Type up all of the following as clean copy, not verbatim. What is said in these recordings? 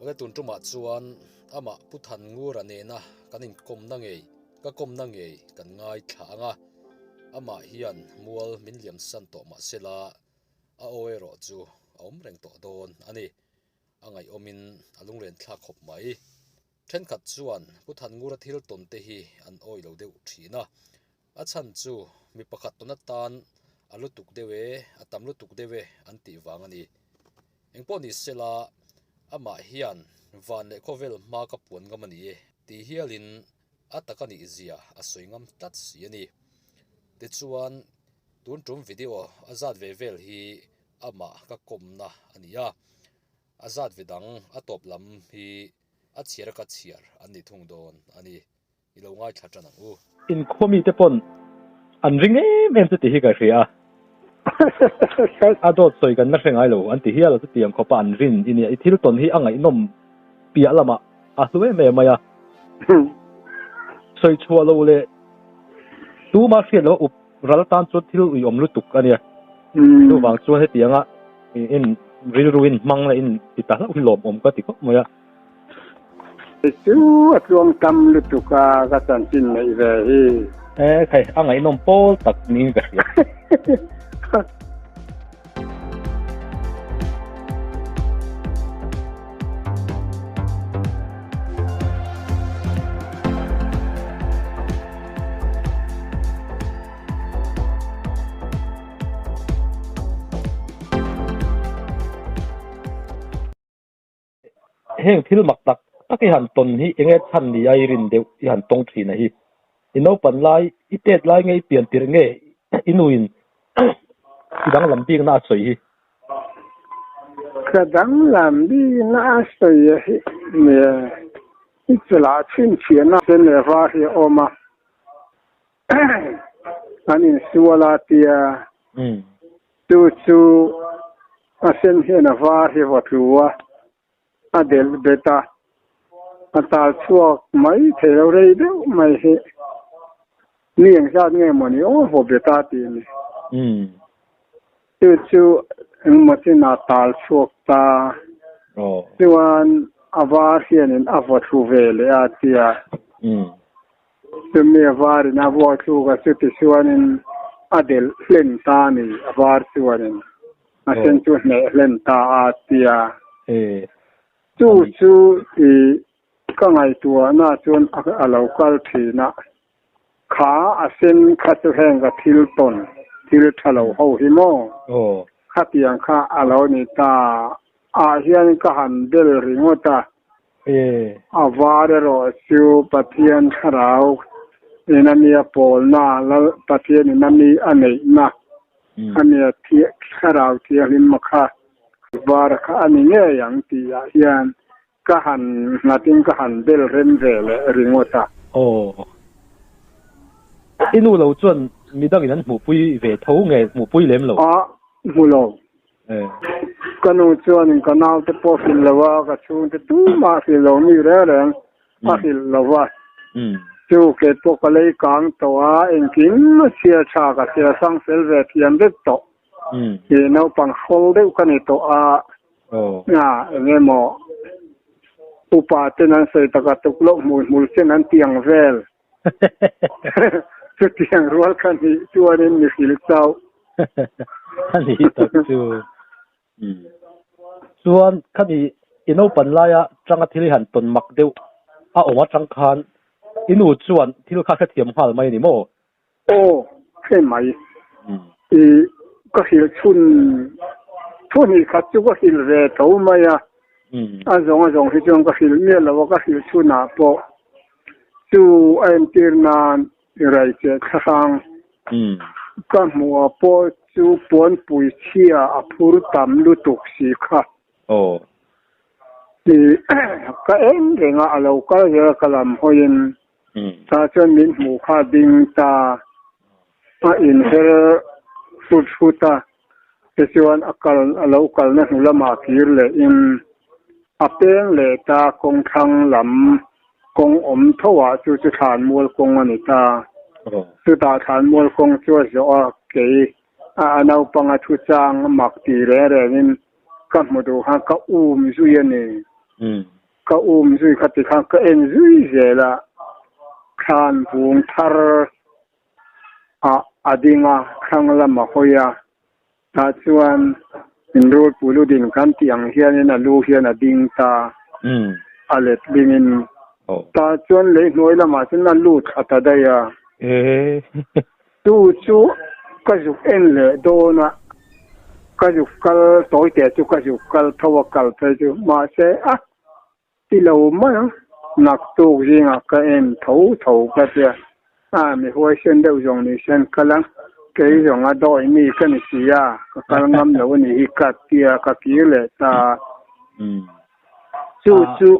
Awle tun tumah chuan amah Pu Thanngura nena kan inkawmna ngei, ka kawmna ngei kan ngaithla ang a, amah hian mual min liamsan tawh mahsela a aw erawh chu a awm reng tawh dawn a ni. A ngaihawmin a lunglen thlak khawp mai. Thenkhat chuan Pu Thanngura thil tawn te hi an awih lo deuh thin a, a chhan chu mi pakhat tawn atan a lutuk deuh e, a tam lutuk deuh e an tih vang a ni. Engpawh ni sela, amah hian van leh khawvel hma ka puan ngam a ni e tih hialin a tak a nih zia a sawi ngam tlat si a ni. Tichuan, tun tum video a zat ve vel hi amah ka kawmna a ni a, a zat ve dang a tawp lam hi a chhiar a ka chhiar an ni thung dawn a ni. I lo ngaithla tan ang u. Inkhua mite pawn an ring em em chu tih hi ka hria a. A dawt sawi kan la hre ngai lo an ti hial a chutiang khawpa an rin i nia. I thil tawn hi a ngaihnawm piah lamah a hlu em em mai a. Sawi chhuah lo leh tuma hriat loh a up ral tan chuan thil uiawm lutuk a nia. Chuvang chuan hetianga in rilru in hmang leh in ti ta hlauh hi lawmawm ka ti khawp mai a. Chu a tluang tam lutuk a ka chanchin neih ve hi. E khai, a ngaihnawm pawl tak niin ka hria. Heng thil mak tak tak i han tawn hi enge chhan ni a i rin deuh i han tawng thin a hi. I naupan lai, i tet lai nge i pian tirh nge i nuin i danglam bikna a sawi hi? Ka danglam bikna a sawi a hi nia i chawlh ah chhinchhiahna sen leh var hi a awm a. An insual a tia chu chu a sen hian a var hi vaw tlu a, a delh bet a, a tal chhuak mai thei lo rei deuh mai hi mi engzat nge mawni aw vaw bet a tih a ni. Chu chu engmaw chin a tal chhuak ta chuan a var hianin a vaw thlu ve leh a tia. Chumi a varin a vuak thluk a, chuti chuanin a delh hlen ta a ni, a var chuanin a sen chu hneh hlen ta a tia. Chu chu i ka ngaihtuahna chuan a lo kal thin a, kha a sen kha chu heng ka thil tawn, thil tha lo ho hi maw? Khatiang kha a lo ni ta ah hian ka han bel ringawt a. A var erawh chu Pathian thlarau in a nia pawlna, Lal Pathian in a mi a neihna a nia thlarau thianghlim kha var kha a ni ngei ang tih ah hian ka han nghatin ka han bel rem ve leh ringawt a. Aw. I nu lo chuan midangin an hmuhpui ve tho nge hmuhpui lem lo? A, hmu lo. Ka nu chuanin ka naute pawh hrilh lo a, ka chhungte tumah hrilh lo mi reng reng a hrilh lo va. Chu kei pawh ka lei kang tawh a, engkim a chhiar tha ka chhiar hrang fel ve thiam vek tawh. I naupang hrawl deuh ka ni tawh a, eng emaw upa ten an sawi taka tukloh hmui hmul sen an ti ang vel. Chutiang rual kha nih chuanin mi hrilh chauh. A ni tak chu. Chuan khami i naupan laia tanga thil i han tawn mak deuh a awm atang khan i nu chuan thil kha hrethiam nghal mai a ni maw? Aw, hre mai. I ka hrilh chhun thu hnih khat chu ka hrilh ve tho mai a. A zawng a zawng hi chuan ka hrilh miah lo a, ka hrilh chhunah pawh chu a entir nan i rai che thlahrang ka hmuh ah pawh chu puanpui chhia a phur tam lutuk si kha. I ka en reng a, a lo kal zel a ka lam hawiin tah chuan min hmuh kha a ding ta a inher hrut hrut a. Tichuan a kal a lo kalna hnu lamah kir lehin a peng leh ta kawng thlang lam kawng awm tho ah chu chu thlanmual kawng a ni ta. Chutah thlanmual kawng chu a zawh a, kei a a naupang a thu chang mak ti reng rengin ka hmu duh khan ka um zui a ni. Ka um zui kha ti khan ka en zui zel a, thlan vung thar ah a ding a, thlang lam a hawi a, tah chuan in rulpui lu din kan tih ang hianin a lu hian a ding ta, a let lingin tah chuan lei hnuai lamah chuan a lut thla ta daih a. Chu chu ka zuk en leh dawn a, ka zuk kal tawi teh chu ka zuk kal tho a kal phei chu mahse a ti lo mai ang, naktuk zingah ka en tho tho ka tia, a mi huaisen deuh zawng ni sen kal ang, kei zawng a dawi mi ka ni si a, ka kal ngam lo a nih hi ka tia ka kir leh ta. Chu chu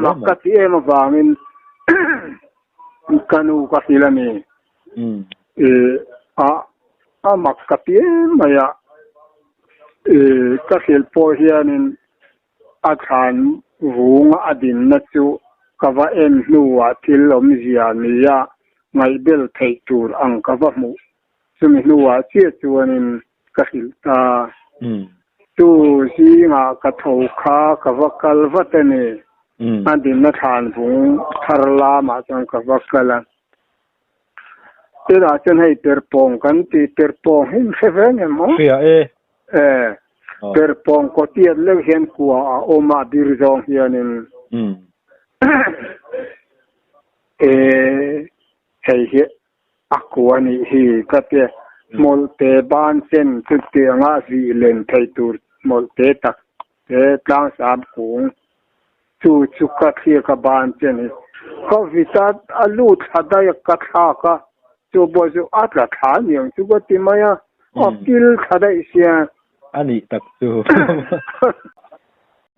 mak ka ti em avangin Ka nu ka hrilh a ni. I a mak ka ti em mai a. I ka hrilh pawh hianin a thlan vunga a dinna chu ka va en hnuah thil awmzia nia ngaihbel theih tur ang ka va hmuh. Chumi hnuah chiah chuanin ka hrilh ta. Chu zingah ka tho kha ka va kal vat a ni. A dinna thlan vung thar lamah chuan ka va kal a. Tunah chuan hei perpawng kan ti, perpawng hi in hre ve ngem aw? Hria e. E, perpawng kawtiat leuh hian kua a awm a, bir zawng hianin. E, hei hi A kua nih hi ka ti. Hmawlhte ban chen chutianga vih len theih tur hmawlhte tak te tlangsam kung chu chu ka thlir ka ban chen hi. Ka vit a, a lut thla daih a, ka thlak a, chu pawh chu a tla thla aniang chu ka ti mai a, a kil thla daih sia. A nih tak chu.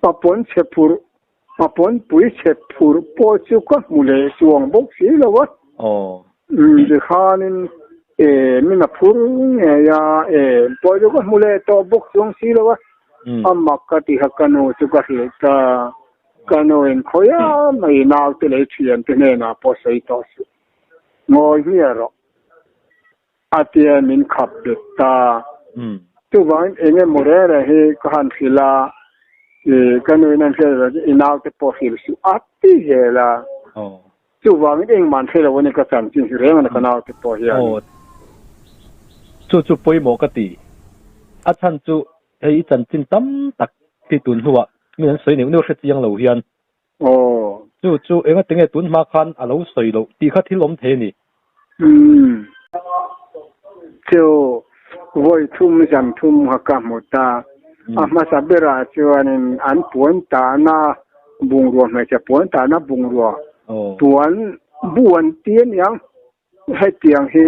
A pawn chhe phurh A pawnpui chhe phurh pawh chu ka hmu leh chuang bawk si lo a. Aw. Tikhanin e min a phur ngei a, e pawh chu ka hmu leh tawh bawk chuang si lo a. A mak ka ti kha ka nu chu ka hrilh ta. Ka nu in khawi a mai naute leh thiante hnenah pawh sawi tawh suh. Ngawi hmiah rawh. A tia min khap bet ta. Chuvangin eng emaw reng reng hi ka han hrilh a, i ka nuin an hriat loh chuan i naute pawh hrilh suh a ti zel a. Chuvangin engmah an hre lo a ni ka chanchin hi reng a ni ka naute pawh hian. Aw. Chu chu pawimawh ka ti. A chhan chu hei i chanchin tam tak hi tun hnuah mi an sawi neuh neuh hre chiang lo hian Aw. Chu chu enga tinge tun hma khan a lo sawi loh tih kha thil awm thei a ni. Umm. Chu vawi thum zan thum kha ka hmu ta. A hmasa berah chuanin an puan tahna bungrua hmeichhe puan tahna bungrua puan bu an ti a niang. Hetiang hi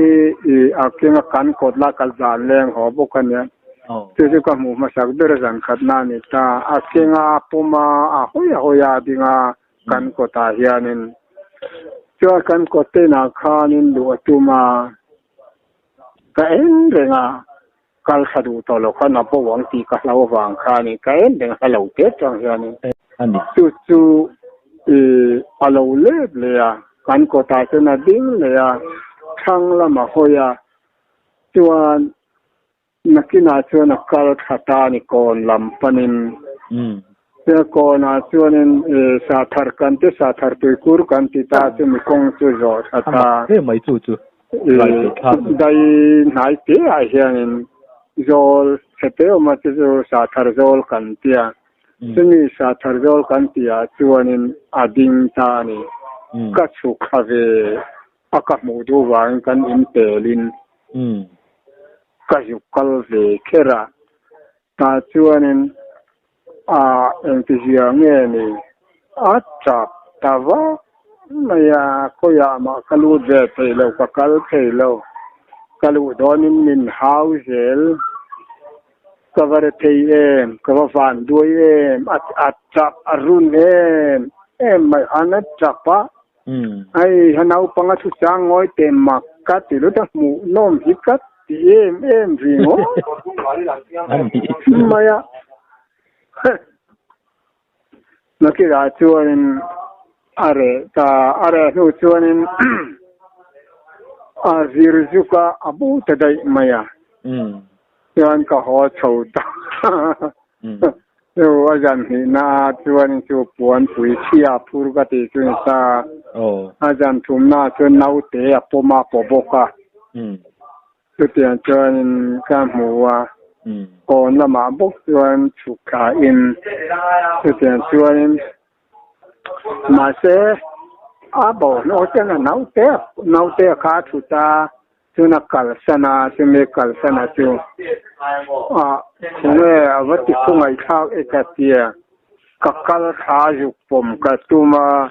i a kenga kan kawt la ka zan leng haw bawk a nia. Chu chu ka hmuh hmasak ber zan khatna a ni ta. A kenga a pawm a, a hawi a hawi a ding a kan kawtah hianin. Chuan kan kawt te inah khanin luh a tum a, ka en reng a, kal thla duh tawh lo khan a bo ang tih ka hlau avang khanin ka en reng a, hla lo te tang hianin. Chu chu i a lo let leh a, kan kawtah chuan a ding leh a, thlang lam a hawi a, chuan nakinah chuan a kal thla ta a ni kawn lam panin. Chuan kawnah chuanin i sahthar kan ti, sahthar tuikur kan ti ta chu mi kawng chu zawh thla ta. Dai hnai te ah hianin zawl chhe te awm a chu chu sahthar zawl kan ti a. Chumi sahthar zawl kan tih ah chuanin a ding ta a ni. Ka chhuk thla ve a ka hmuh duh vangin kan in pelin ka zuk kal ve kher a. Tah chuanin a engtizia nge ni a tap ta vak mai a, khawiah mah ka lut ve thei lo, ka kal thei lo, ka luh dawnin min hau zel, ka va re thei em, ka va van duai em, a tap a run em em mai han a tap a, Hei ha naupang a thu chang ngawi teh mak ka ti lut a hmuh nawm hi ka ti em em ri ngawt mai a. Nakirah chuanin a reh ta a reh hnu chuanin a zir zuk a a bu ta daih mai a. Chuan ka haw chho ta. Chu a zan hnihna ah chuan chu puanpui chhia phur ka tih chu ni ta. A zan thumna ah chuan naute a pawm a paw bawk a. Chutiang chuanin ka hmu a, kawn lamah bawk chuan chhuk thlain chutiang chuanin mahse a bawlhhlawh chuan a naute naute kha a thut a. Chun a kalsan a, chumi kalsan a chu ah khawnge a va ti khawngaihthlak e ka tia, ka kal thla zuk pawm ka tum a,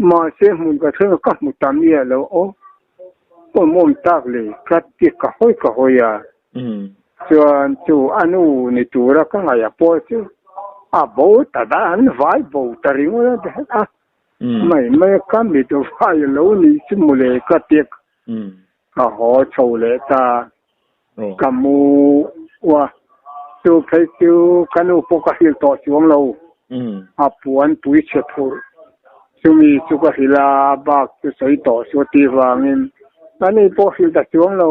mahse hmun ka thleng a ka hmu ta miah lo aw, awm awm tak le ka ti ka hawi ka hawi a, chuan chu a nu ni tura ka ngaih a pawh chu a bo ta da an vai bo ta ringawt a, mai mai a ka mit vai lo nih chu mawle ka ti. Ka haw chho leh ta. Ka mu a, chu phei chu ka nu pawh ka hrilh tawh chuang lo. A puan pui chhe phurh chumi chu ka hrilh a, a bak chu sawi tawh chu a tih vangin ka nu pawh hrilh ta chuang lo.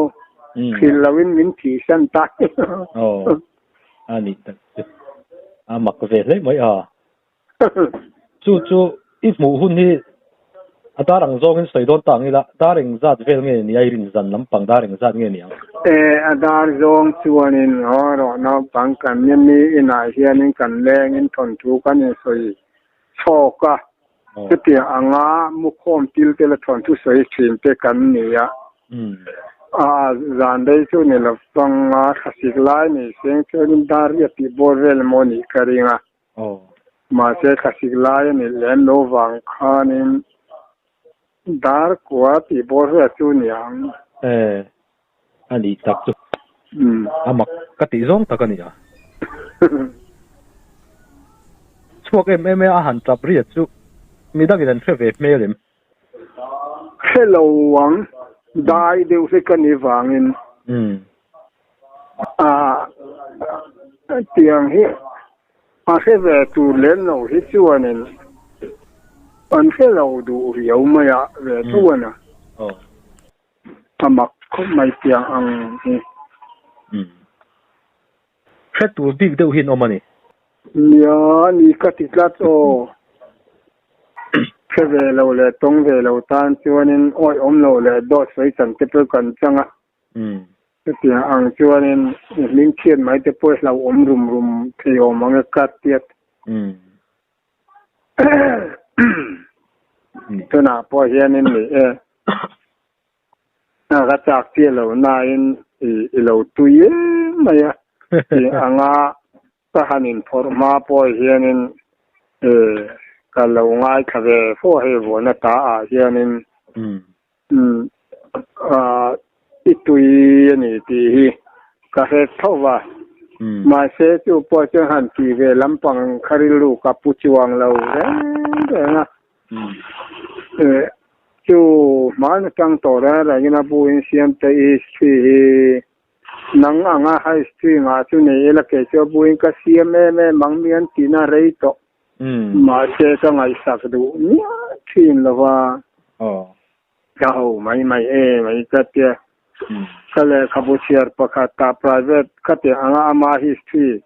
Hrilh loin min thihsan ta. Aw, a nih tak chu. A mak ve hle mai a. Chu chu i hmuh hun hi a dar ang zawngin sawi dawn ta ang ila, dar eng zat vel nge ni a, i rin zan lampang dar eng zat nge ni ang? E, a dar zawng chuanin haw rawh naupang kan ni mi inah hianin kan lengin thawnthu kan insawi chhawk a, chutiang anga mukhawm til te la thawnthu sawi thin te kan ni a. A zan rei chu ni lo panga thlasik lai nei seng chuanin dar riat tih bawr vel emaw nih ka ring a. Aw. Mahse thlasik lai a nih lem lo vang khanin dar kua tih bawr vel chu ni ang. E, a nih tak chu. A mak ka tih zawng tak a ni a. Chhuak em em e a han tap riat chu midangin an hre ve hmel em? Hre lo ang, dai deuh hlek a nih vangin. A tiang hi a hre ve tur lem lo hi chuanin an hre lo duh riau mai a ve tho a na. A mak khawp mai tiang ang hi. Hre tur bik deuh hi an awm a ni. Nia, ni ka ti tlat aw. Hre ve lo leh tawng ve lo tan chuanin awihawm lo leh dawt sawi chan te pawh kan chang a. Chutiang ang chuanin i hming chhiat mai te pawh i hlauhawm rum rum thei awm ang e ka tiat. Tunah pawh hianin ni e, ka chak chiah lo nain i lo tui em mai a, tih anga Ka han inphawrh hma pawh hianin ka lo ngaithla ve fo hei vuana ta ah hianin i tui a ni tih hi ka hre tho va, mahse chu pawh chuan han tih ve lampang kha rilru ka pu chuang lo reng reng a, chu hmaan atang tawh reng rengin a bu in siam te history hi Nang anga high string ah chu nei ila kei chu a buin ka siam em em ang mi an tihna rei tawh. Mahse ka ngaihsak duh miah thin lo va. Ka ho mai mai em ai ka tia. Ka lehkhabu chhiar pakhat tah private ka tih anga ama history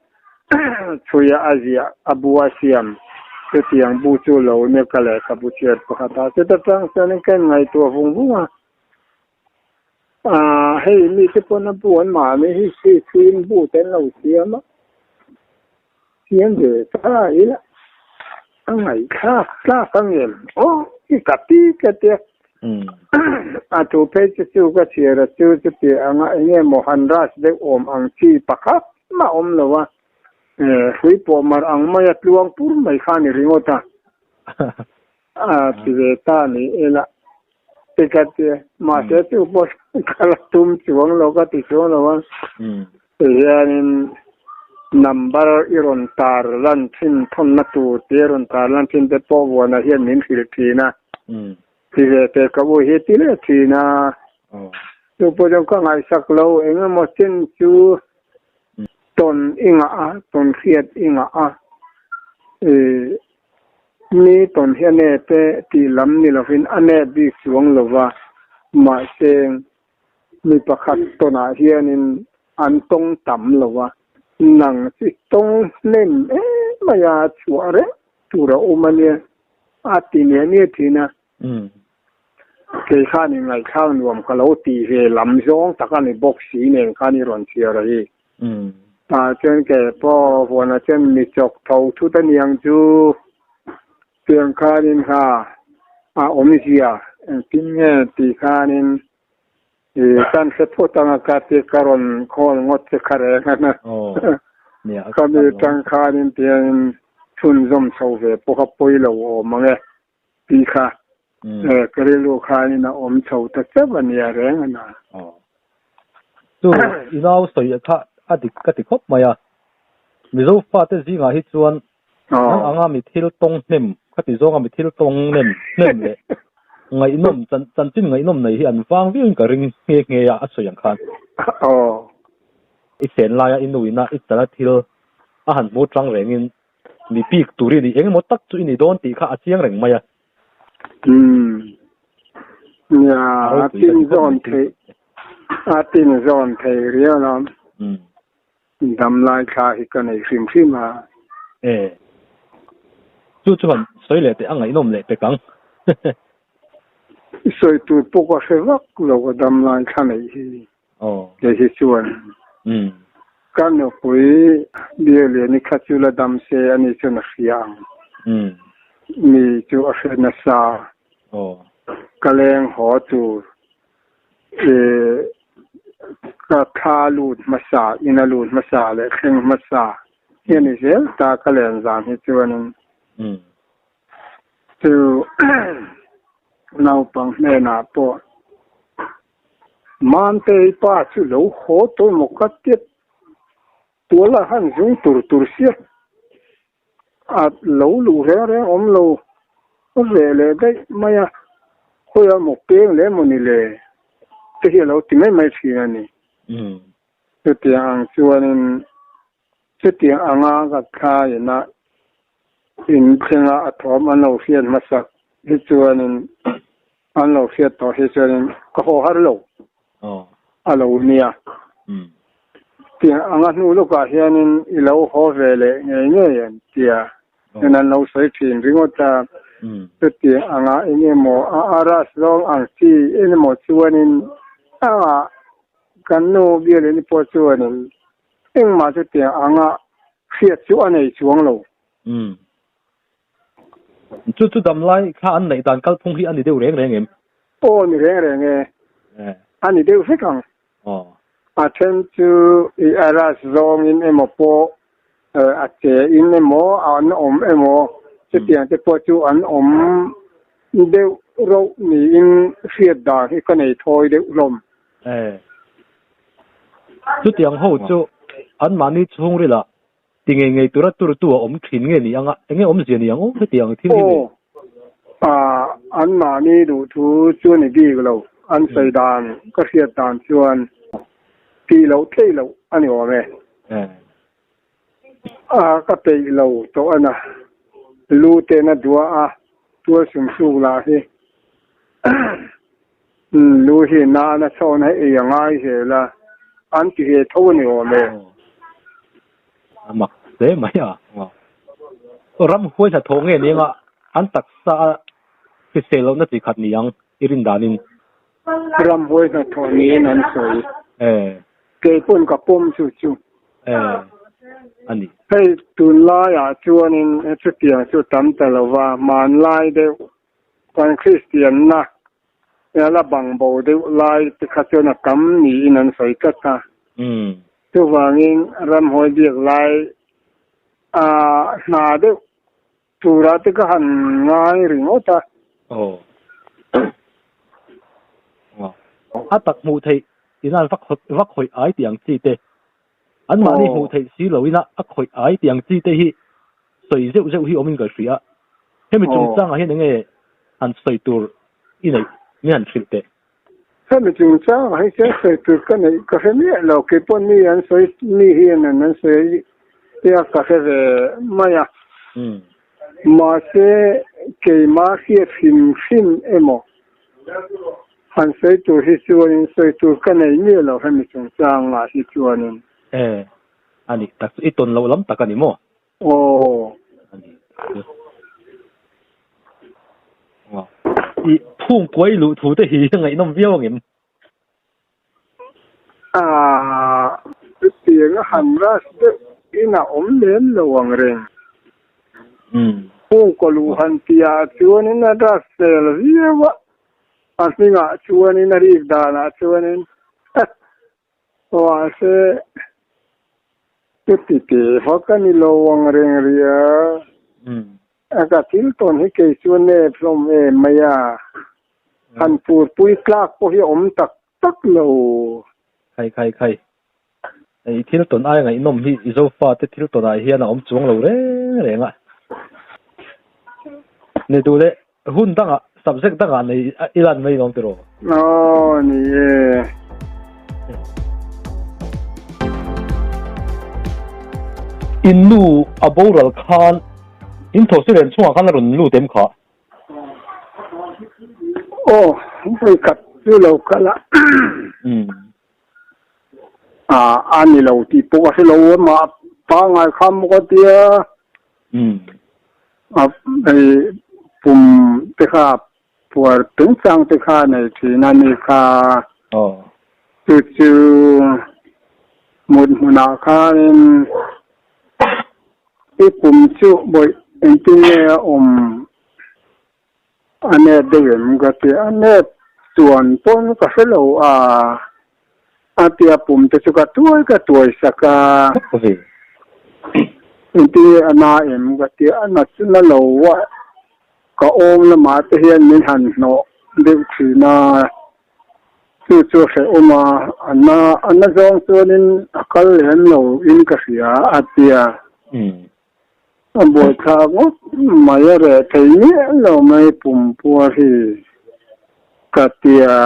chhuia a ziah a bu a siam chutiang bu chu lo nia ka lehkhabu chhiar pakhat ah chuta tang chuanin ka inngaihtuah vung vung a. Aaa hei mite pawn a bu an mahni hi hri thuiin bu te an lo siam a, siam ve ta ila a ngaihthlak tlak a ngem aw i ka pi ka tia a thu phei chu chu ka chhiar a chu chuti anga eng nge maw han rush deuh awm ang chi pakhat mah awm lo a, hrui pawh mar ang maia tluang pur mai kha a ni ringawt a. A ti ve ta ni ila ti ka ti a, mahse chu pawh ka la tum chuang lo ka ti chuang lo a, tihianin number i rawn tar lan thin thawnna tur tih a rawn tar lan thin te pawh vuana hian min hrilh thin a, ti ve teh ka u hi ti leh thin a, chu pawh chuan ka ngaihsak lo eng emaw chin chu tawn i ngah a, tawn hriat i ngah a, ih. Mi tawn hi a nep e tih lam ni lovin a nep bik chuang lo va, mahse mi pakhat tawnah hianin an tawng tam lo va, nang chu i tawng hnem em mai a, chhuah reng tur a awm a nia, a ti niah niah thin a. Kei khan in ngaihthlak nuam ka lo tih ve lam zawng tak a ni bawk si nen khan i rawn chhiar a hi. Tah chuan kei pawh huanah chuan mi chawk tho thut a niang chu tiang khanin kha a awmzia engtin nge tih khanin i kan hre phawt anga ka ti ka rawn call ngawt che kha reng a na. Khami tang khanin tiangin chhunzawm chho ve pawh kha pawi lo awm ang e. Tih kha ka rilru khanin a awm chho ta chauh a nia reng a na. Chu i nau sawi kha a dik ka ti khawp mai a. Mizo fate zingah hi chuan nang anga mi thil tawng hnem kha ti zawnga mi thil tawng nem hnem leh ngaihnawm chanchin ngaihnawm nei hi an vang viauin ka ring nghe nghe a a sawi ang khan. I chen laia i nuina i chala thil a han hmu tang rengin Mi bik tur i ni eng emaw tak chu i ni dawn tih kha a chiang reng mai a. Umm. Nia, a tin zawn theih, a tin zawn thei riau lo. Umm. Dam lai thla hi ka nei hrim hrim a. E. Chu chu han sawi leh teh a ngaihnawm leh pek ang. I sawi tur pawh ka hre vak lo ka dam lai thla neih hi. Kei hi chuan ka nupui Bialiani kha chu la dam se a ni chuan a hria ang. Mi chu a hre nasa. Ka leng haw tur ka thla lut hmasa, ina lut hmasa leh thleng hmasa hi a ni zel ta ka len zan hi chuanin. Chu naupang hnenah pawh Mantei pa chu lo haw tawh maw ka tiat tual a han zung tur tur sia a lo luh reng reng awm lo reh leh daih mai a, khawiah maw peng leh maw ni le te hi a lo ti mai mai thin a ni. Chutiang ang chuanin chutiang anga ka thlaiin a inthlenga a thawm an lo hriat hmasak hi chuanin An lo hriat tawh hi chuanin ka haw har lo a lo nia. Tiang anga hnu lawkah hianin i lo haw ve leh ngei ngei em tia in an lo sawi thin ringawt a. Chutiang anga eng emaw a aras zawng ang chi eng emaw chuanin anga kan nu bialin pawh chuanin engmah chutiang anga hriat chu a nei chuang lo. Chu chu dam lai kha an neih dan kalphung hi a ni deuh reng reng em? Aw ni reng reng e. A ni deuh vek ang. A then chu i a ras zawngin emaw pawh a che in emaw an awm emaw chutiang te pawh chu an awm deuh rauh niin hriat dan hi ka nei thawi deuh hlawm. Chutiang ho chu anmahni chhungrilah Ti ngei ngei tura turtu a awm thin nge ni anga, enge awmzia ni ang aw hetiang thil hi ni? Aw, an mahni duh thu chu a ni bik lo, an sawi dan ka hriat dan chuan tih loh theih loh a ni awm e. A ka peih lo tawh a na, lu ten a duah a, tual sum suk lah hi lu hi nana chhawn a ei a ngai zel a, an ti ve tho a ni awm e. A mak hle mai a. Ram huai hnathawh nge ni anga an taksa a hrisel lohna chi khat ni ang i rin danin. Ram huai hnathawh niin an sawi. Kei pawn ka pawm chu chu. A ni. Hei tunlaiah chuanin chutiang chu tam ta lova, hmanlai deuh Kan Kristianna la bang bo deuh lai te kha chuan a tam niin an sawi tlat a. Chuvangin ramhawi biak lai a hna deuh turah te ka han ngai ringawt a. Aw. A tak hmuh theih inan vak vak khawih ai tih ang chi te, anmahni hmuh theih si loin a a khawih ai tih ang chi te hi sawi zeuh zeuh hi awmin ka hria. Hemi chungchangah hian enge han sawi tur i neih min han hrilh teh? Hemi chungchangah hi chuan sawi tur ka neih ka hre miah lo. Kei pawh mi an sawi mi hian an sawi tia ka hre ve mai a. Mahse keimah hriat hrim hrim emaw han sawi tur hi chuanin sawi tur ka nei miah lo hemi chungchangah hi chuanin. E, a nih tak chu i tawn loh lam tak a ni maw? Aw. I phung kuai luh thu te hi ngaihnawm viau angem? Ah, chutiang a han rush deuh in a awm lem lo ang reng. Phung kaw luh han tihah chuanin a rush hmel viau a, a hmingah chuanin a rik danah chuanin Mahse, chuti teh vak a ni lo ang reng rih a. A ka thil tawn hi kei chu a nep hlawm em mai a. Han purpui tlak pawh hi a awm tak tak lo. Khai khai khai. I thil tawn ai ngaihnawm hi i Zofate thil tawnah hian a awm chuang lo reng reng a. Ni duh leh Hun dangah, subject dangah nei i lan mai lawm tiraw? Aw, ni e. In nu a boral khan in thawhsirem chungah khan a rawn lut em kha? Aw, vawi khat chu lo kal a. A ni lo tih pawh ka hre lo a, mah pangngai kha maw ka tia. A hei pum te kha puar tung chang te kha nei thin a ni kha. Chu chu mut hmunah khanin i pum chu bawih engtin nge a awm A nep deuh em ka ti a, nep chuan pawn ka hre lo a, a tia pum te chu ka tuai ka tuai sak a. Engtin a na em ka ti a, a na chu na lo a, ka awm lamah te hian min han hnawh deuh thin a, chu chu a hrehawm a, a na a na zawng chuanin a kal lem lo in ka hria a tia. A buaithlak ngawt mai a reh thei miah lo mai pumpua hi ka tia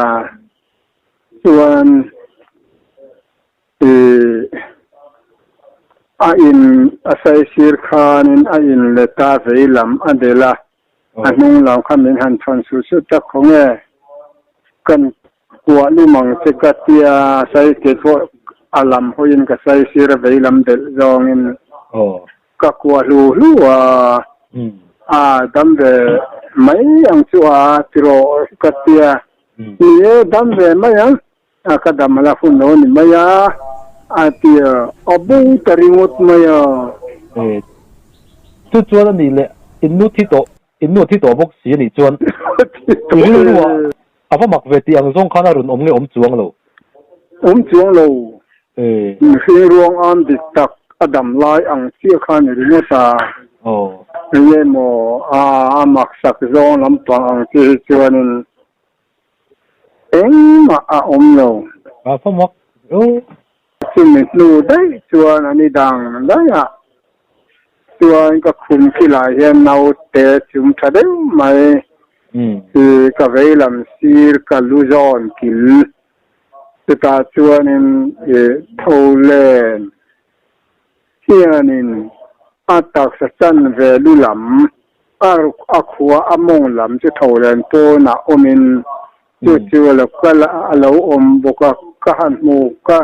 chuan ih a in a saisir khanin a in let a vei lam a del a, a hnung lam kha min han chhawn suh suh tak khawng e kan Kuah lum ang che ka tia sai ke pawh a lam hawiin ka sai sir a vei lam delh zawngin ka kuah hlu hlu a, a dam ve mai ang chu a tiraw ka tia, ni e dam ve mai ang, ka dam a la hun lo a ni mai a, a tia a bo ta ringawt mai a. Chu chuan a nih leh in nu thi tawh in nu a thi tawh bawk si a nih chuan i rilru ah A va mak ve tih ang zawng khan a rawn awm nge awm chuang lo? Awm chuang lo. Mihring ruang am dik tak a dam lai ang chiah khan i ringawt a. Enge maw a a mak sak zawng lampang ang chi hi chuanin engmah a awm lo. A va mak ve aw. Chumi hnu daih chuan an i dang daih a, chuan ka khum khilah hian naute chum tha deuh mai hi ka vei lam sir ka lu zawn kil chutah chuanin i tho len hianin a taksa chanve lu lam a khua a mawng lam chu tho len pawnah awmin Chu chu a lo kal a, a lo awm bawk a, ka han hmu ka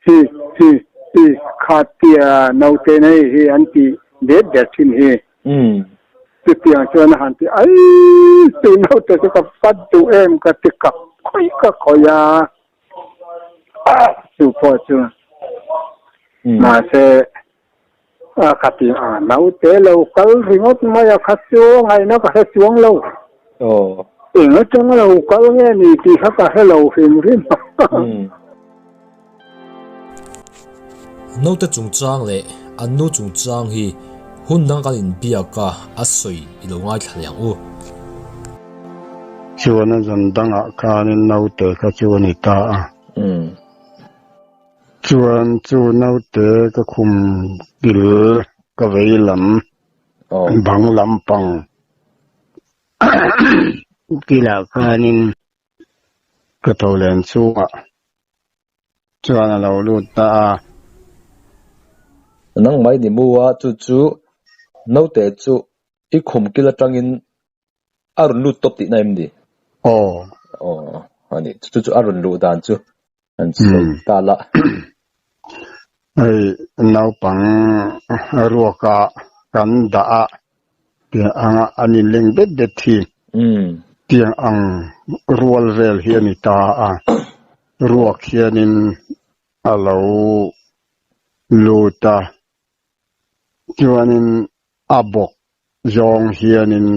hi hi hi kha tia naute nei hi an ti det det thin hi. Chutiang chuan a han ti ai chu naute chu ka fat duh em ka ti ka khawih ka khawih a, chu pawh chu mahse a kha ti a naute lo kal ringawt mai a kha chu ngaihna ka hre chuang lo. Aw. Eng atanga lo kal nge ni tih kha ka hre lo hrim hrim a. Naute chungchang leh an nu chungchang hi hun dang kan inbiak a, a sawi i lo ngaithla leh ang u. Chuan a zan dangah khanin naute kha chu a ni ta a. Chuan chu naute ka khum kil ka vei lam bang lampang kilah khanin ka tho len chungah chuan a lo lut ta a. Nang mai ni mu a, chu chu naute chu i khum kil atangin A rawn lut tawp tihna em ni? Aw. Aw, a ni. Chu chu a rawn luh dan chu an sawi ta la. Hei naupang ruaka kan dah a tiang anga an inleng bet bet thin. Tiang ang rual vel hi a ni ta a, ruak hianin a lo lut a, chuanin a bawk zawng hianin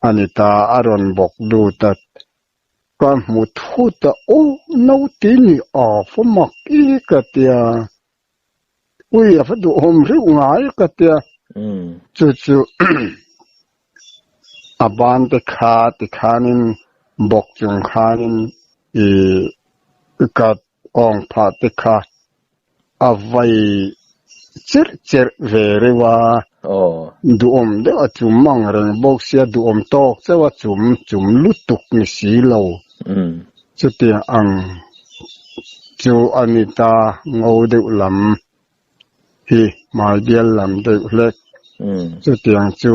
a ni ta, a rawn bawk lut a, ka hmu thut a, aw naute ni a fa mak i ka tia, ui a va duhawm reuh ngai ka tia, chu chu a ban te kha tikhanin bawk chung khanin i ka awng phah te kha a vai cherh cherh ve reuh a, duhawm deuh a chum ang reng bawk sia, duhawm tawk chauh a chum chum lutuk ni si lo. Chutiang ang chu a ni ta ngo deuh lam hi hmai bial lam deuh hlek. Chutiang chu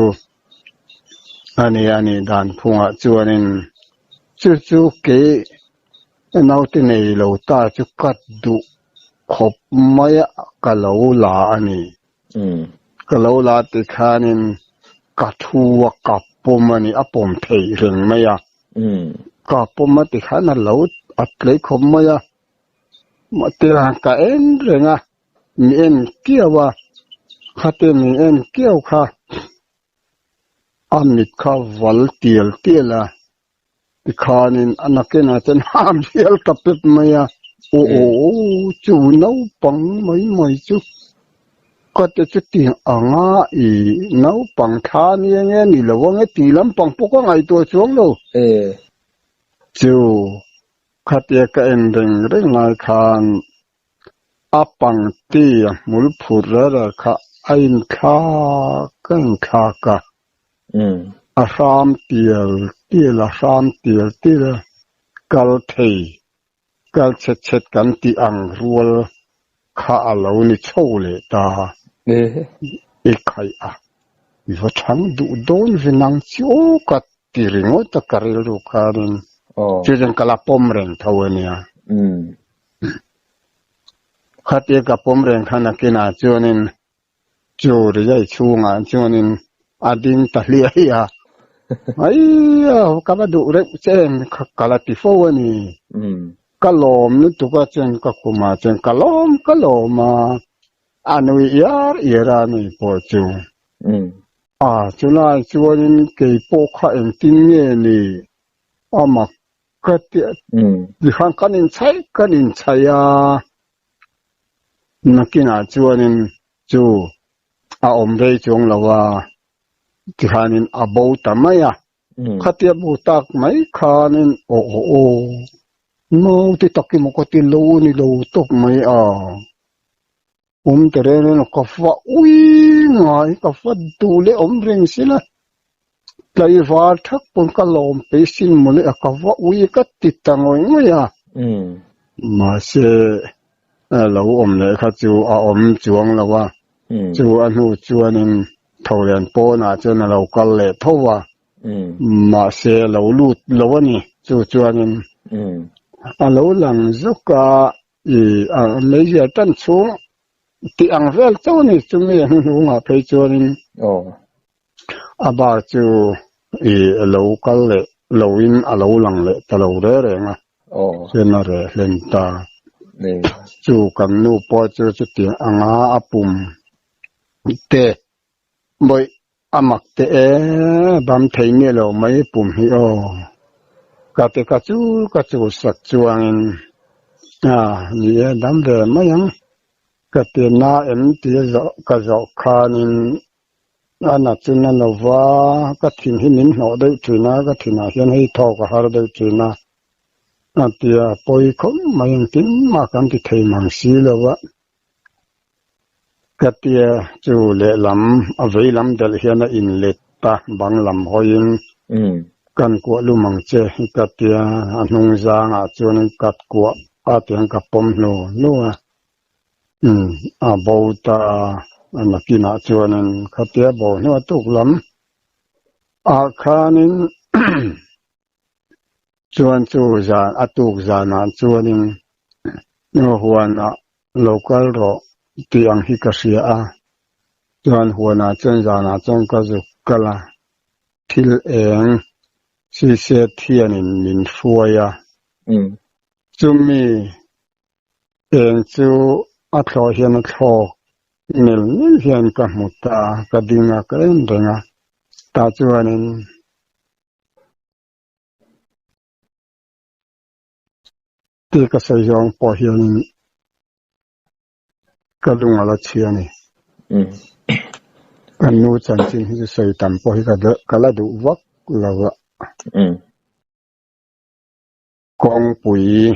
a ni a nih dan phungah chuanin chu chu kei Naute nei lo ta chu ka duh khawp mai a, ka lo la a ni. Ka lo la tikhanin ka thu a, ka pawm a ni, a pawm theih reng mai a. Ka pawm a tikhan a lo a tlei khawp mai a, mahse ka en reng a, mi en kiau a, khate mi en kiau kha a mit kha val tial tial a. Tikhanin a nakinah chuan ham hial ka pep mai a, aw aw aw chu naupang mai mai chu ka te chu ti anga i naupang thla nia nge ni lo ange tih lampang pawh ka ngaihtuah chuang lo. Chu khatia ka en reng reng lai khan a pangti a hmul phut reh reh kha a inthlak a inthlak a. A hram tial tial a hram tial tial a, kal thei, kal chhet chhet kan tih ang rual kha a lo ni chho leh ta. I khaih a, i va chhang duh dawn ve nang chi aw ka ti ringawt a ka rilru khanin chu chuan ka la pawm reng tho a nia. Khatia ka pawm reng khan nakinah chuanin Chu rizai chhungah chuanin a ding ta hliai a, Aia ka va duh reuh che em ka la ti fo a ni. Ka lawm lutuk a chuan ka khumah chuan ka lawm ka lawm a, a nui iar iar a ni pawh chu. A chulai chuanin kei pawh kha engtin nge ni a mak ka ti a, tikhan kan inchhaih kan inchhaih a. Nakinah chuanin chu a awm rei chuang lo a, tikhanin a bo ta mai a. Khatia bo tak mai khanin aw aw aw, naute tak emaw ka ti lo a ni lo tawp mai a. Awm ta reng reng lo, ka fa ui ngai, ka fa duh leh awm reng si la. Tlaivar thak pawn ka lawm pei sin mawle a ka va ui ka ti ta ngawih ngawih a. Mahse lo awm leh kha chu a awm chuang lo a, chu a hnu chuanin Tholian pawnah chuan a lo kal leh tho a, mahse a lo lut lo a ni. Chu chuanin a lo lang zawk a, i a meizial tan chhung tih ang vel chauh a ni. Chumi a hnuhnungah phei chuanin A bar chu i lo kal leh loin a lo lang leh ta lo reng reng a, chuan a reh hlen ta. Chu kan nu pawh chu chutiang anga a pum te bawih a mak teh e, bam thei miah lo mai pum hi aw. Ka ti ka chu ka chul sak chuangin a ni e dam ve mai ang ka ti na em tia zawh ka zawh khanin A na chu na lo va, ka thin hi min hnawh deuh thin a, ka thinah hian hei thawk a har deuh thin a, a ti a, pawi khawp mai engtin mah kan ti thei mang si lo a, ka ti a, chu lehlam a vei lam delh hian a inlet ta, bang lam hawiin kan kuah lum ang che ka ti a, a hnung zangah chuan ka kuah a tiang ka pawm hnu hnu a. Umm a bo ta a nakinah chuanin khatia bo hnuah tuk lam ah khanin chuan chu zan a tuk zanah chuanin huanah. Lo kal rawh tih ang hi ka hria a, chuan huanah chuan zanah chuan ka zuk kal a, thil eng siset hianin min hruai a, chumi eng chu a thlawh hian a thlawk nel nel hian ka hmu ta a, ka ding a, ka en reng a, tah chuanin. Tih ka sawi zawng pawh hianin ka lung a la chhia a ni. Kan nu chanchin hi chu sawi tam pawh hi ka la duh vak lo a. Kawngpui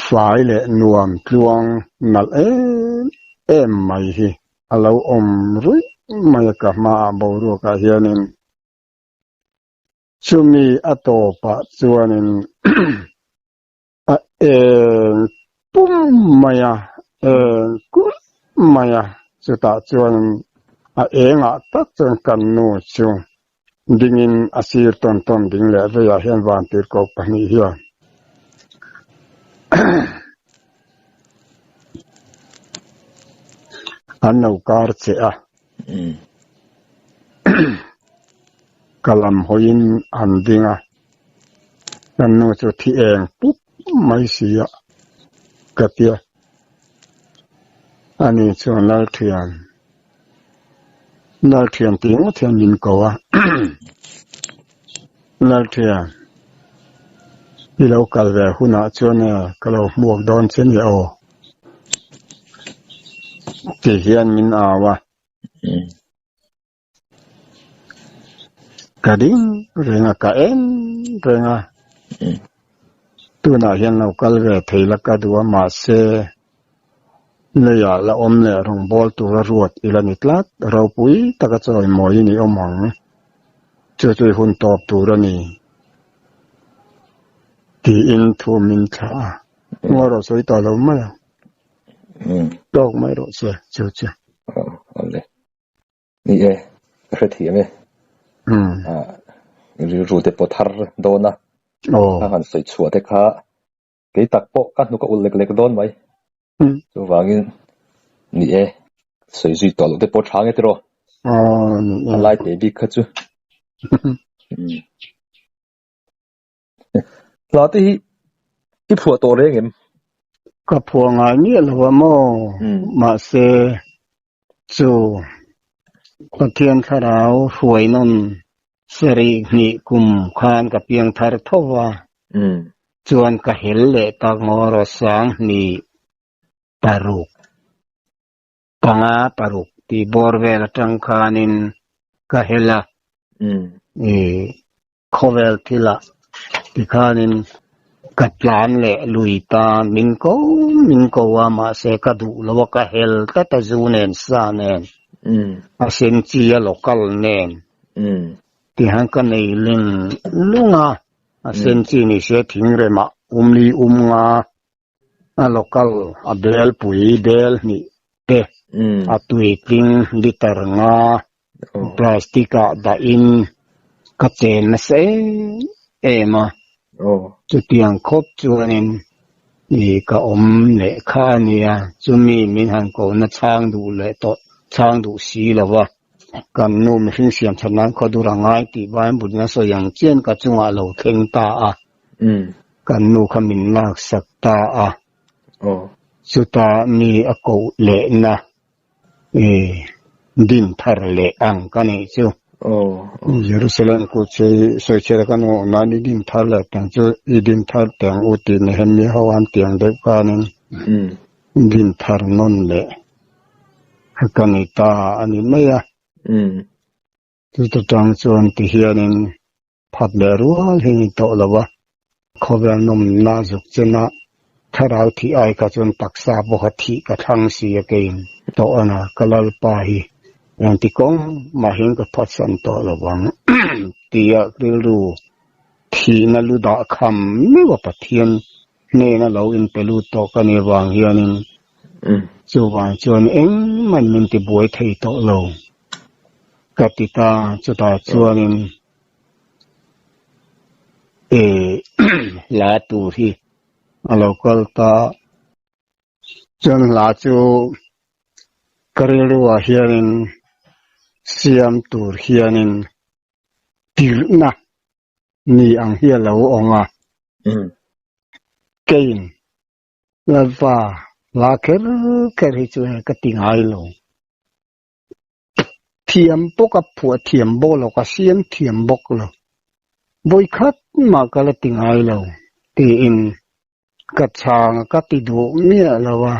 fai leh nuam tluang nalh em em mai hi a lo awm ruih mai a ka hmaah boruakah hianin. Chumi a tawpah chuanin a eng pum mai a, eng kulh mai a, chutah chuanin a engah tak chuan kan nu chu dingin a sir tawn tawn ding leh veiah hian vantirhkoh pahnih hian an lo kar che a. Ka lam hawiin an ding a, kan nu chu thi eng pup mai si a, ka ti a. Ani chuan Lalthian, Lalthian tih ngawt hian min ko a, Lalthian, i lo kal ve hunah chuan e ka lo hmuak dawn che nia aw, ti hian min au a. Ka ding reng a, ka en reng a. Tunah hian lo kal ve thei la ka duh a, mahse leiah la awm leh rawngbâwl tura ruat i la ni tlat. Ropui taka chawimawiin i awm ang. Chu chu i hun tawp tur a ni tiin thu min thlah a. Ngaw rawh sawi tawh lo mai ang. Tawk mai rawh se chu chu. Ni e, ka hrethiam e. Rilru te pawh thar dawn a, a han sawi chhuah te kha kei tak pawh ka hnuk a ulh lek lek dawn mai. Chuvangin ni e, sawi zui tawh loh te pawh tha nge tiraw? A lai te bik kha chu. Hla te hi i phuah tawh reng em? Ka phuah ngai miah lo a maw? Mahse chu Pathian thlarau hruai nawn sarih hnih kum khan ka piang thar tho va, chuan ka hel leh tak ngaw rawh sang hnih paruk panga paruk tih bawr vel atang khanin ka hel a, Khawvel thilah tikhanin ka tlan leh lui ta min ko min ko a mahse ka duh lo a ka hel tlat a zu nen sa nen a sen chi a local nen tihian ka nei ling lung a a sen chi ni se thingremah umli um nga a local a bel pui bel hnih te a tuitling liter nga plastic ah dahin ka chen nasa em em a, chutiang khawp chuanin ih ka awm leh kha a nia, chumi min han kohna chhang duh leh tawh chhang duh si lo va, kan nu mihring siam that nan khaw dur a ngai tih Bible in a sawi ang chian ka chungah lo thleng ta a, kan nu kha min laksak ta a, chutah mi a koh lehna I din thar leh ang ka nih chu. Jerusalem ku che sawi chhiat ka nu nan i din thar leh tang chu i din thar teng u tih Nehemia ho an tiang deuh khanin din thar nawn leh ka ni ta a ni mai a. Chuta tang chuan ti hianin Phat leh rual hi ni tawh lo a, khawvel nawmna zuk chena thlarau thih ai kha chuan taksa pawha thih ka thlang si a keiin tawh a na, ka Lalpa hi engti kawng mahin ka phatsan tawh lo ang tia rilru thihna lu dah kham meuh a Pathian hnena lo inpe lut tawh ka nih avang hianin chuvang chuan engmah min tibuai thei tawh lo ka ti ta, chutah chuanin E hla tur hi a lo kal ta. Chuan hla chu ka rilruah hianin siam tur hianin tirhna ni ang hi a lo awm a. Keiin Lalpa hla kher kher hi chu ka ti ngai lo. Thiam pawh ka phuah thiam bawk lo, ka siam thiam bawk lo. Vawikhat mah ka la ti ngai lo tiin ka chhang a, ka ti duh miah lo a.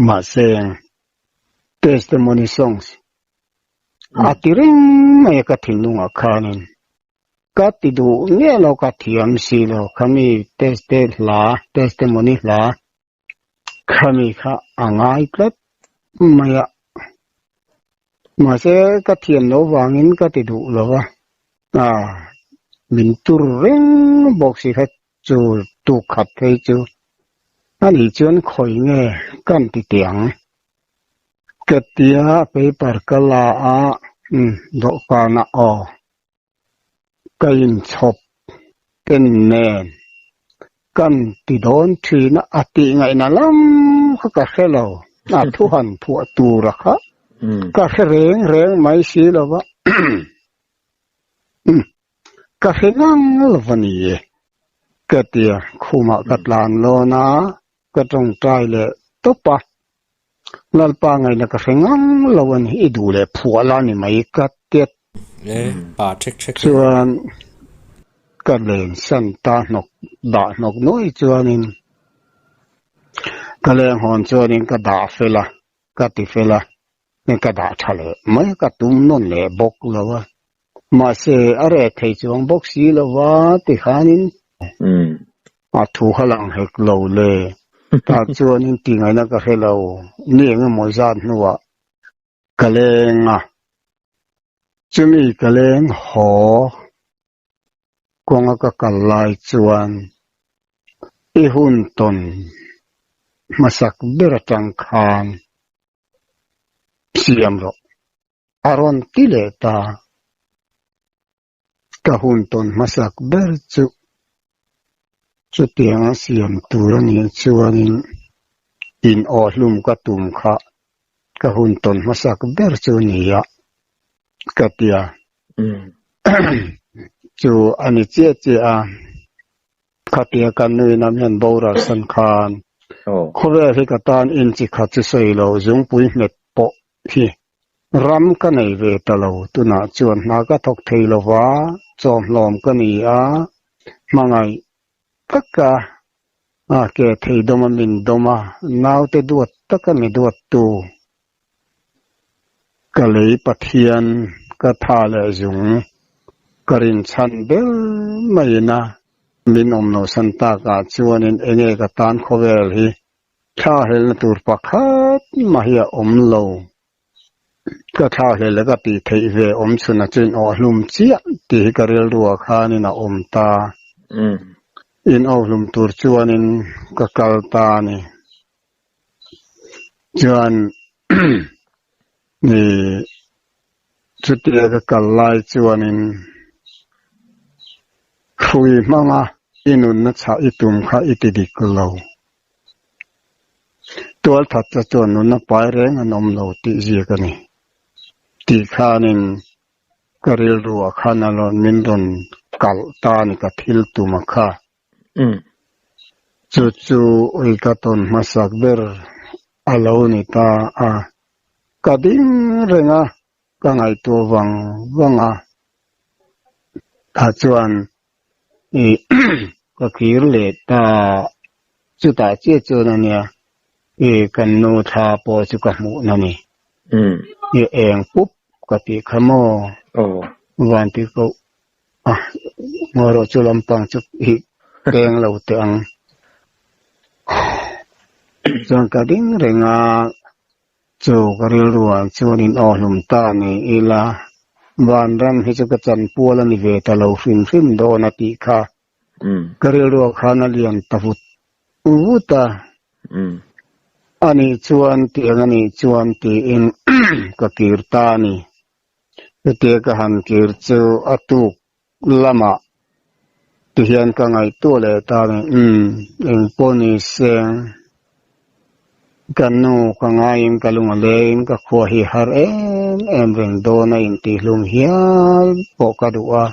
Mahse, testimony songs a ti reng mai a ka thinlungah khanin ka ti duh miah lo, ka thiam si lo. Khami teste hla, testimony hla Khami kha a ngai tlat mai a, mahse ka thiam loh vangin ka ti duh lo va, ah min tur reng bawk si kha chu tuk khat phei chu a nih chuan khawi nge kan ti teh ang ka tia paper ka la a, umm dawhkanah aw. Ka inchhawp ken nen kan ti dawn thin a, a tih ngaihna lam kha ka hre lo, a thu han phuah tura kha ka hre reng reng mai si lo va, ka hre ngang lo va ni e ka ti a, khumah ka tlan lawn a, ka tawngtai leh tawp a, Lalpa ngaihna ka hre ngang lo a ni, i duh leh phuah la ni mai ka ti a. E, pa ṭhek ṭhek e. Chuan ka len san ta hnawk dah hnawk nuai chuanin ka leng hawn chuanin ka dah fel a, ka ti fel a, ka dah ṭha leh mai a, ka tum nawn leh bawk lo a. Mahse a reh thei chuang bawk si lo va tikhanin a thu kha lang hek lo le. Tah chuanin tingaihna ka hre lo, ni engemaw zat hnuah ka leng a, chumi ka leng haw kawnga ka kal lai chuan i hun tawn hmasak ber atang khan siam rawh a rawn ti leh ta. Ka hun tawn hmasak ber chu chutianga siam tur a nih chuanin in awhlum ka tum kha ka hun tawn hmasak ber chu ni a ka ti a. Chu a ni chiah chiah a, khatia ka nuin a mian boral san khan khawvel hi ka tan inchi khat chu sawi lo zungpui nghet pawh hi ram ka nei ve ta lo, tunah chuan hna ka thawk thei lo va, chawmhlawm ka ni a, hmangaih taka a ke thei dawm a min dawm a, naute duat taka mi duattu ka lei Pathian ka tha leh zung ka rinchhan ber maiin a min awm lo san takah chuanin enge ka tan khawvel hi Thla hlelna tur pakhat mah hi a awm lo. Ka thla hlel a ka tih theih ve awm chhun a chuin awhlum chiah tih hi ka rilruah khanin a awm ta. In awhlum tur chuanin ka kal ta a ni. Chuan ni chutia ka kal lai chuanin hrui hmanga i nunna chhah i tum kha i ti dik lo. Tualthatna chuan nunna pai reng an awm lo tih ziak a ni. Tih khanin ka rilruah khan a rawn min rawn kalh ta a ni ka thil tum a kha. Chu chu ui ka tawn hmasak ber a lo ni ta a. Ka ding reng a, ka ngaihtuah vang vang a. Tah chuan I ka kir leh ta chutah chiah chuan a nia i kan nu thla pawh chu ka hmuh na ni. I eng pup ka tih kha maw? Van ti ko a ngaw chu lampang chu i peng lo teh ang. Chuan ka ding reng a. Chu ka rilruah chuan in awhlum ta ni ila, vanram hi chu ka chanpual a ni ve ta lo hrim hrim dawn a tih kha ka rilruah khan a lian ta vut vut a. A nih chuan tiang a nih chuan tiin ka kir ta a ni. Chutia ka han kir chu a tuk lamah. Tihian ka ngaihtuah leh ta a ni. Umm, eng pawh ni se, ka nu ka ngaiin ka lung a leng, ka khua hi har em em reng dawn a intihhlum hial pawh ka duh a.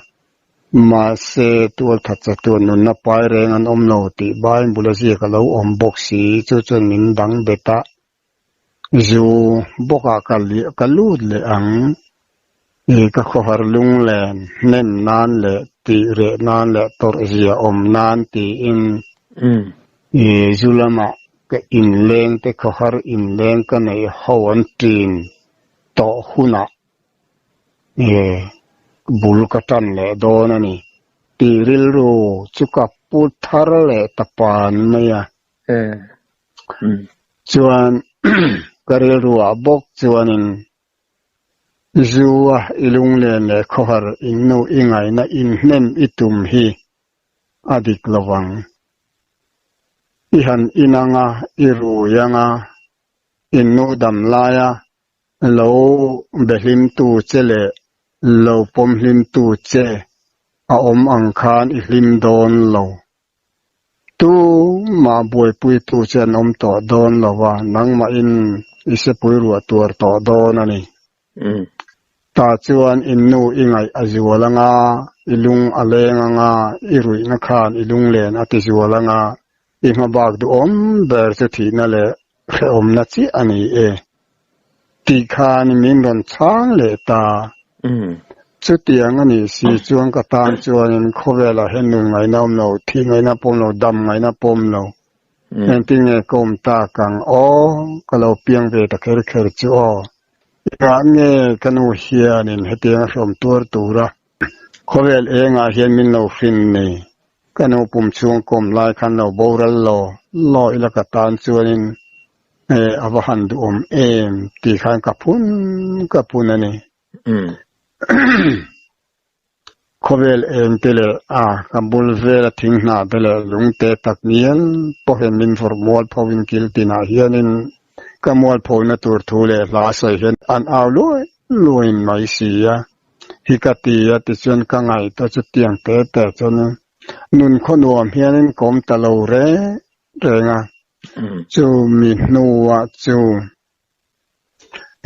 Mahse, tualthat chatuan nunna pai reng an awm lo tih Bible a ziak a lo awm bawk si, chu chuan min dang bet a. Zu bawkah ka ka lut leh ang. I ka khawhar lunglen hnem nan leh tih reh nan leh tawrh zia awm nan tiin i zu lamah ka inleng te khawhar inleng ka neih ho an ṭin tawh hunah i bul ka ṭan leh dawn a ni tih rilru chu ka pu thar leh ta pan mai a. Chuan ka rilruah bawk chuanin Zu a i lunglen leh khawhar in nu i ngaihna in hnem i tum hi a dik lo vang. I han in anga i rui anga in nu dam laia lo be hlimtu che leh lo pawm hlimtu che a awm ang khan i hlim dawn lo. Tumah buaipuitu che an awm tawh dawn lo a, nangmahin i sepui ruah tuar tawh dawn a ni. Tah chuan in nu i ngaih a zual anga, i lung a leng anga, i ruihna khan i lunglen a ti zual anga, i hmabak duhawm ber chu thihna leh hrehawmna chiah a ni e. Tih khan min rawn chhang leh ta. Chutiang a nih si chuan ka tan chuanin khawvelah hian nun ngaihna awm lo, thih ngaihna pawm lo, dam ngaihna pawm lo. Engtin nge ka awm tak ang aw, ka lo piang ve ta kher kher chu aw. Engah nge ka nu hianin hetianga hrawm tuar tura khawvel engah hian min lo hrin ni? Ka nu pum chhung kawm lai khan lo boral lo law ila ka tan chuanin a va han duhawm em tih khan ka phun ka phun a ni. Khawvel eng te leh a ka bul vela thing hnah te leh lung te tak ngial pawhin min vawrh mual pho in kil tinah hianin ka mual phona tur thu leh hla sawi hian an au luai luaiin mai si a. Hi ka ti a tichuan ka ngaihtuah chutiang te te chuan nun khaw nuam hianin ka awm ta lo reng reng a. Chu mi hnuah chu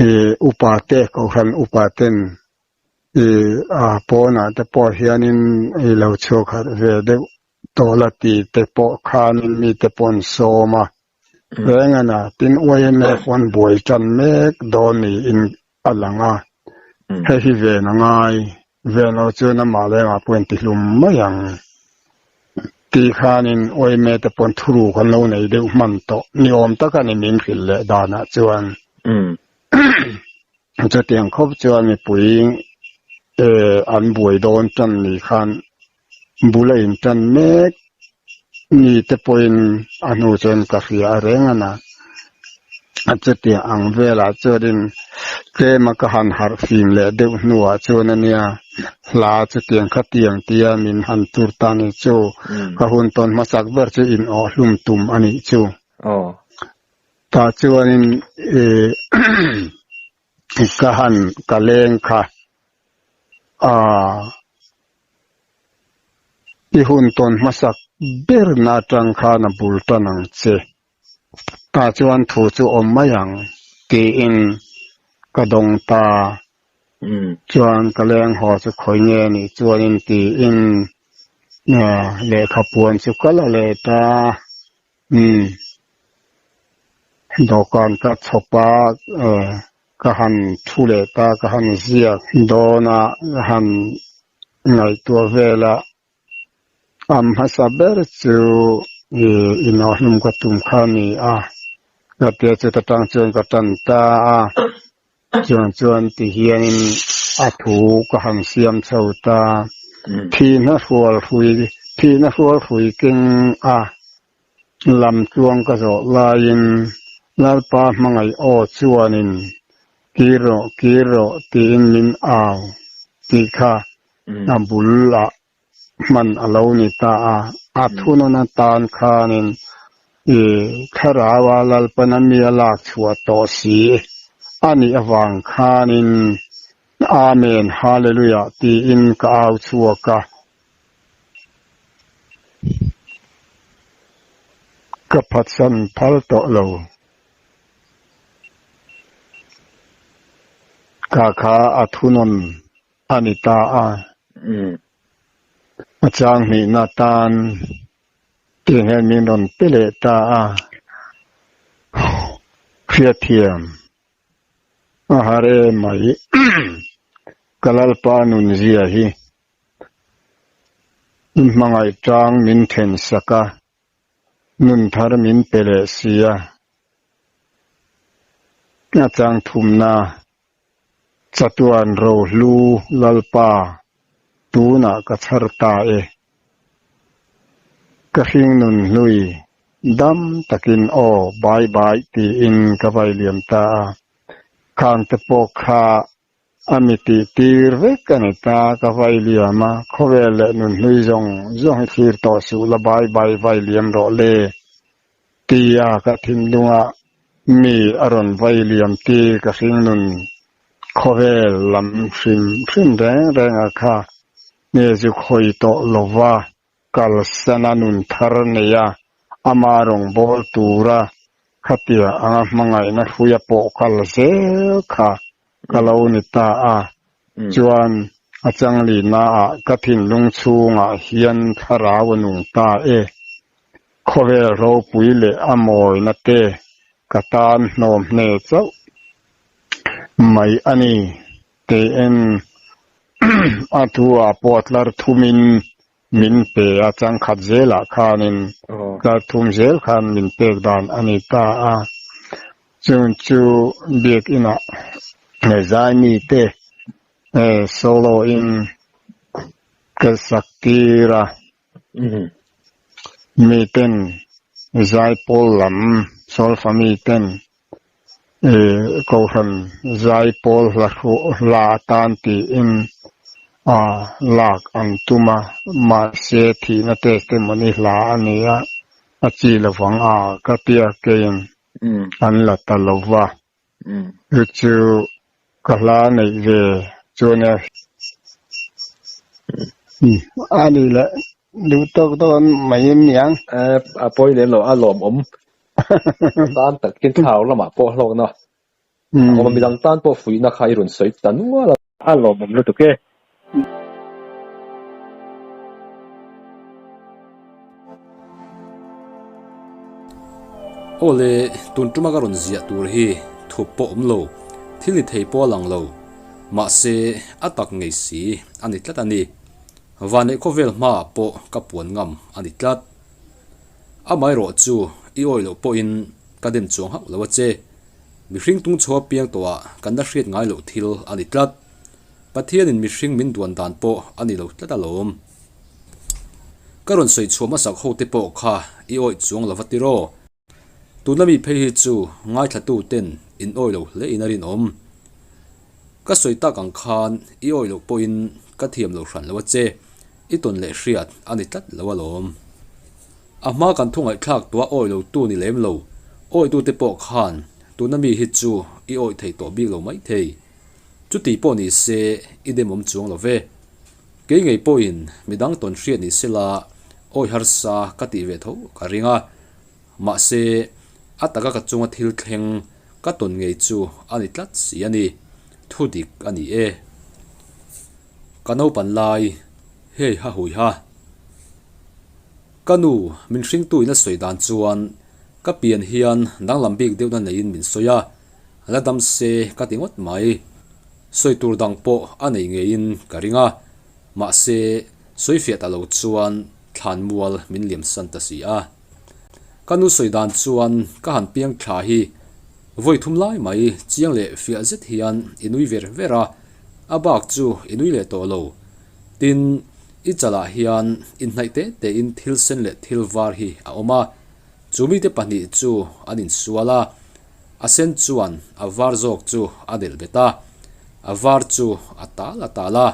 ih upa te kohhran upa ten ih a pawnah te pawh hianin i lo chhuak harh ve deuh tawh la tih te pawh khanin mite pawh an sawm a. Reng a na tin YMA pawh an buai tan mek dawn niin a lang a. Hei hi ven a ngai ven lo chuan amah leh amah pawh in tihlum mai ang tih khanin YMA te pawh thuruk an lo nei deuh hman tawh ni awm tak a ni min hrilh leh danah chuan. Chutiang khawp chuan mipui an buai dawn tan ni khan bul a intan mek ni te pawhin a hnu chuan ka hria a reng a na. A chutiang ang velah chuanin tlema ka han harh fim leh deuh hnuah chuan a nia hla chutiang khatiang tia min han tur ta ni chu ka hun tawn hmasak ber chu in awh hlum tum a nih chu. Tah chuanin ih ka han ka leng kha Aaa. I hun tawn hmasak ber na atang khan a bul tan ang che. Tah chuan thu chu awm mai ang tiin ka dawng ta. Chuan ka leng haw chu khawi nge nih chuanin tiin lehkha puan chu ka la leh ta. Umm. Dawhkan ka chhawp a, ka han thu leh ta, ka han ziak dawn a, ka han ngaihtuah vel a. A hmasa ber chu inawhhlum ka tum kha a ni a, ka tia chuta tang chuan ka tan ta a. Chuan chuan ti hianin a thu ka han siam chho ta. Thihna hrual hrui, thihna hrual hrui keng a lam tluang ka zawh laiin Lalpa hmangaih aw chuanin kir rawh, kir rawh tiin min au tih kha a bul ah hman a lo ni ta a. A thunawn atan khanin i Thlarau a Lalpan a mi a lak chhuah tawh si a nih avang khanin Amen Hallelujah tiin ka au chhuak a. Ka phatsan phal tawh lo. Ka kha a thunawn a ni ta a. A chang hnihna tan tih hian min rawn pe leh ta a. Hriatthiam a har em mai. Ka Lalpa nunzia hi i hmangaih tang min then sak a, nun thar min pe leh si a. A chang thumna chatuan rohlu Lalpa tunah ka chhar ta e. Ka hringnun hlui dam takin aw bye bye tiin ka vai liam ta a. Khangte pawh kha A mi tih tir vek a ni ta, ka vai liam a, khawvel leh nun hlui zawng zawng hi thlir tawh suh la bai bai vai liam rawh le tia ka thinlunga mi a rawn vai liam ti ka hring nun khawvel lam hrim hrim reng reng a kha nge zu khawi tawh lova kalsana nun thar nei a, ama rawngbâwl tura khatia anga hmangaihna hruia pawh kal zel kha ka lo ni ta a. Chuan a changlihnaah ka thinlung chhungah hian thlarau a nung ta e. Khawvel ropui leh a mawina te ka tan hnawm hne chauh mai a ni. Tiin a thu-ah pawh tlar thumin min pe a, changkhat zelah khanin tlar thum zel khan min pek dan a ni ta a. Chung chu biakinah zai mite solo-in ka sak tir a, miten zaipawl lam solfa miten Kohhran zaipawl hla hla atan tiin lak an tum a, mahse thihna testimony hla a ni a, a chi lovang a ka tia keiin an la ta lo va. Chu chu ka hla neih ve chuan a a ni leh duh tawk tawk an mai em niang. A pawi lem lo, a lawmawm tan takin thlarau lamah pawh hlawkna a awm a, midang tan pawh fuihna kha i rawn sawi ta nual a. A lawmawm lutuk e. Aw le, tun tuma ka rawn ziah tur hi thup pawh awm lo, thil ni thei pawh a lang lo. Mahse, a tak ngei si a ni tlat a ni. Vanneih khawvel hmaah pawh ka puan ngam a ni tlat. Amaherawh chu i awih loh pawhin ka dem chuang hauh lo a che. Mihring tung chho apiang tawhah kan la hriat ngai loh thil a ni tlat. Pathianin mihring min duan dan pawh a ni lo tlat alawm. Ka rawn sawi chhuah hmasak ho te pawh kha i awih chuang lo va tiraw? Tuna mi phei hi chu ngaithlatu ten in awih lo hle in a rinawm. Ka sawi tak ang khan i awih loh pawhin ka thiam lo hran lo a che, i tawn leh hriat a ni tlat lo alawm. A hma kan thu ngaihthlak tuah awih lo tu ni lem lo, awihtu te pawh khan tuna mi hi chu i awih thei tawh bik lo maithei. Chuti pawh ni se i demawm chuang lo ve. Kei ngei pawhin midang tawn hriat ni sela awi harsa ka tih ve tho ka ring a, mahse a taka ka chunga thil thleng ka tawn ngei chu a ni tlat si a ni, thu dik a ni e. Ka naupan lai, hei ha hui ha. Ka nu min hringtu in a sawi dan chuan ka pian hian danglam bik deuhna neiin min sawi a, la dam se ka ti ngawt mai. Sawi tur dang pawh a nei ngeiin ka ring a, mahse sawi fiah ta lo chuan thlan mual min liam san ta si a. Ka nu sawi dan chuan ka han piang thla hi vawi thum lai mai chiang leh fiah zet hian i nui ver ver a, a bak chu i nui leh tawh lo. Tin, i chalah hian inhnaih te tein thil sen leh thil var hi a awm a, chu mite pahnih chu an insual a, A sen chuan a var zawk chu a delh bet a, a var chu a tal a tal a.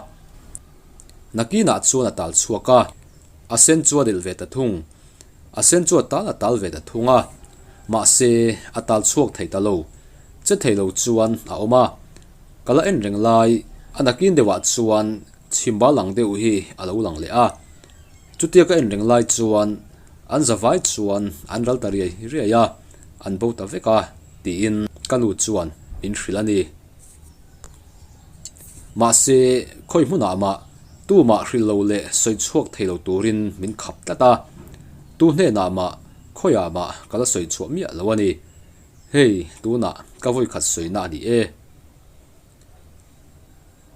Nakinah chuan a tal chhuak a, a sen chu a delh ve ta thung. A sen chu a tal a tal ve ta thung a, mahse a tal chhuak thei ta lo. Che thei lo chuan a awm a, ka la en reng lai a nakin deuhah chuan chhimba lang deuh hi a lo lang leh a. Chutia ka en reng lai chuan. An zavai chuan an ral ta riai riai a, an bo ta vek a, tiin ka nu chuan min hrilh a ni. Mahse, khawi hmunah mah tumah hrilh lo leh sawi chhuak thei lo turin min khap tlat a, tu hnenah mah khawiah mah ka la sawi chhuah miah lo a ni. Hei, tunah ka vawikhat sawina a ni e.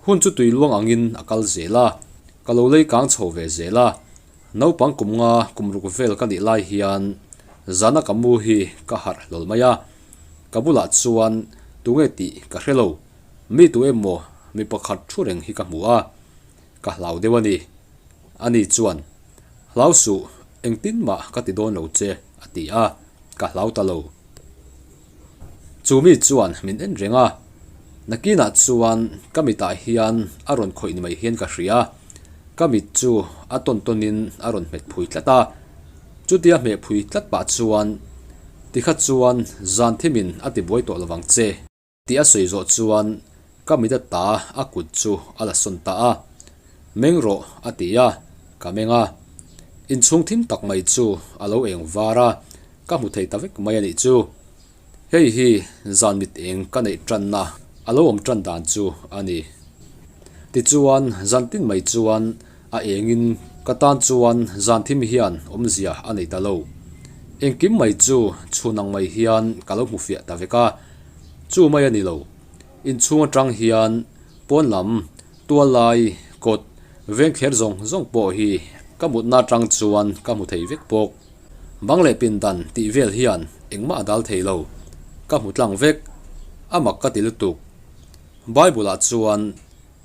Hun chu tui luang angin a kal zel a, ka lo lei kang chho ve zel a. Naupang kum nga kum ruk vel ka nih lai hian zana ka mu hi ka harh hlawl mai a, ka bulah chuan tunge tih ka hre lo, mi tu emaw mi pakhat thu reng hi ka hmu a, ka hlau deuh a ni. Ani chuan, Hlau suh, engtin mah ka ti dawn lo che, a ti a, ka hlau ta lo. Chu mi chuan min en reng a, nakinah chuan ka mitah hian a rawn khawih ni mai hian ka hria, ka mit chu a tawn tawnin a rawn hmet phui tlat a, chutia hmeh phui tlat pah chuan tikha chuan zan thimin a ti buai tawh lovang che. Tih a sawi zawh chuan ka mit a ta a kut chu a la sawn ta a, Meng rawh a ti a, ka meng a. Inchhung thim tak mai chu a lo eng var a, ka hmu thei ta vek mai a nih chu. Hei hi zan mit eng ka neih tanna a lo awm tan dan chu a ni. Tichuan zan tin mai chuan a engin ka tan chuan zan thim hian awmzia a nei ta lo. Engkim mai chu chhun ang mai hian ka lo hmu fiah ta vek a. Chu mai a ni lo. Inchhung atang hian pawn lam, tual lai, kawt, veng thler zawng zawng pawh hi ka mutna atang chuan ka hmu thei vek bawk. Bang leh pindan tih vel hian engmah a dal thei lo. Ka hmu tlang vek. A mak ka ti lutuk. Bible ah chuan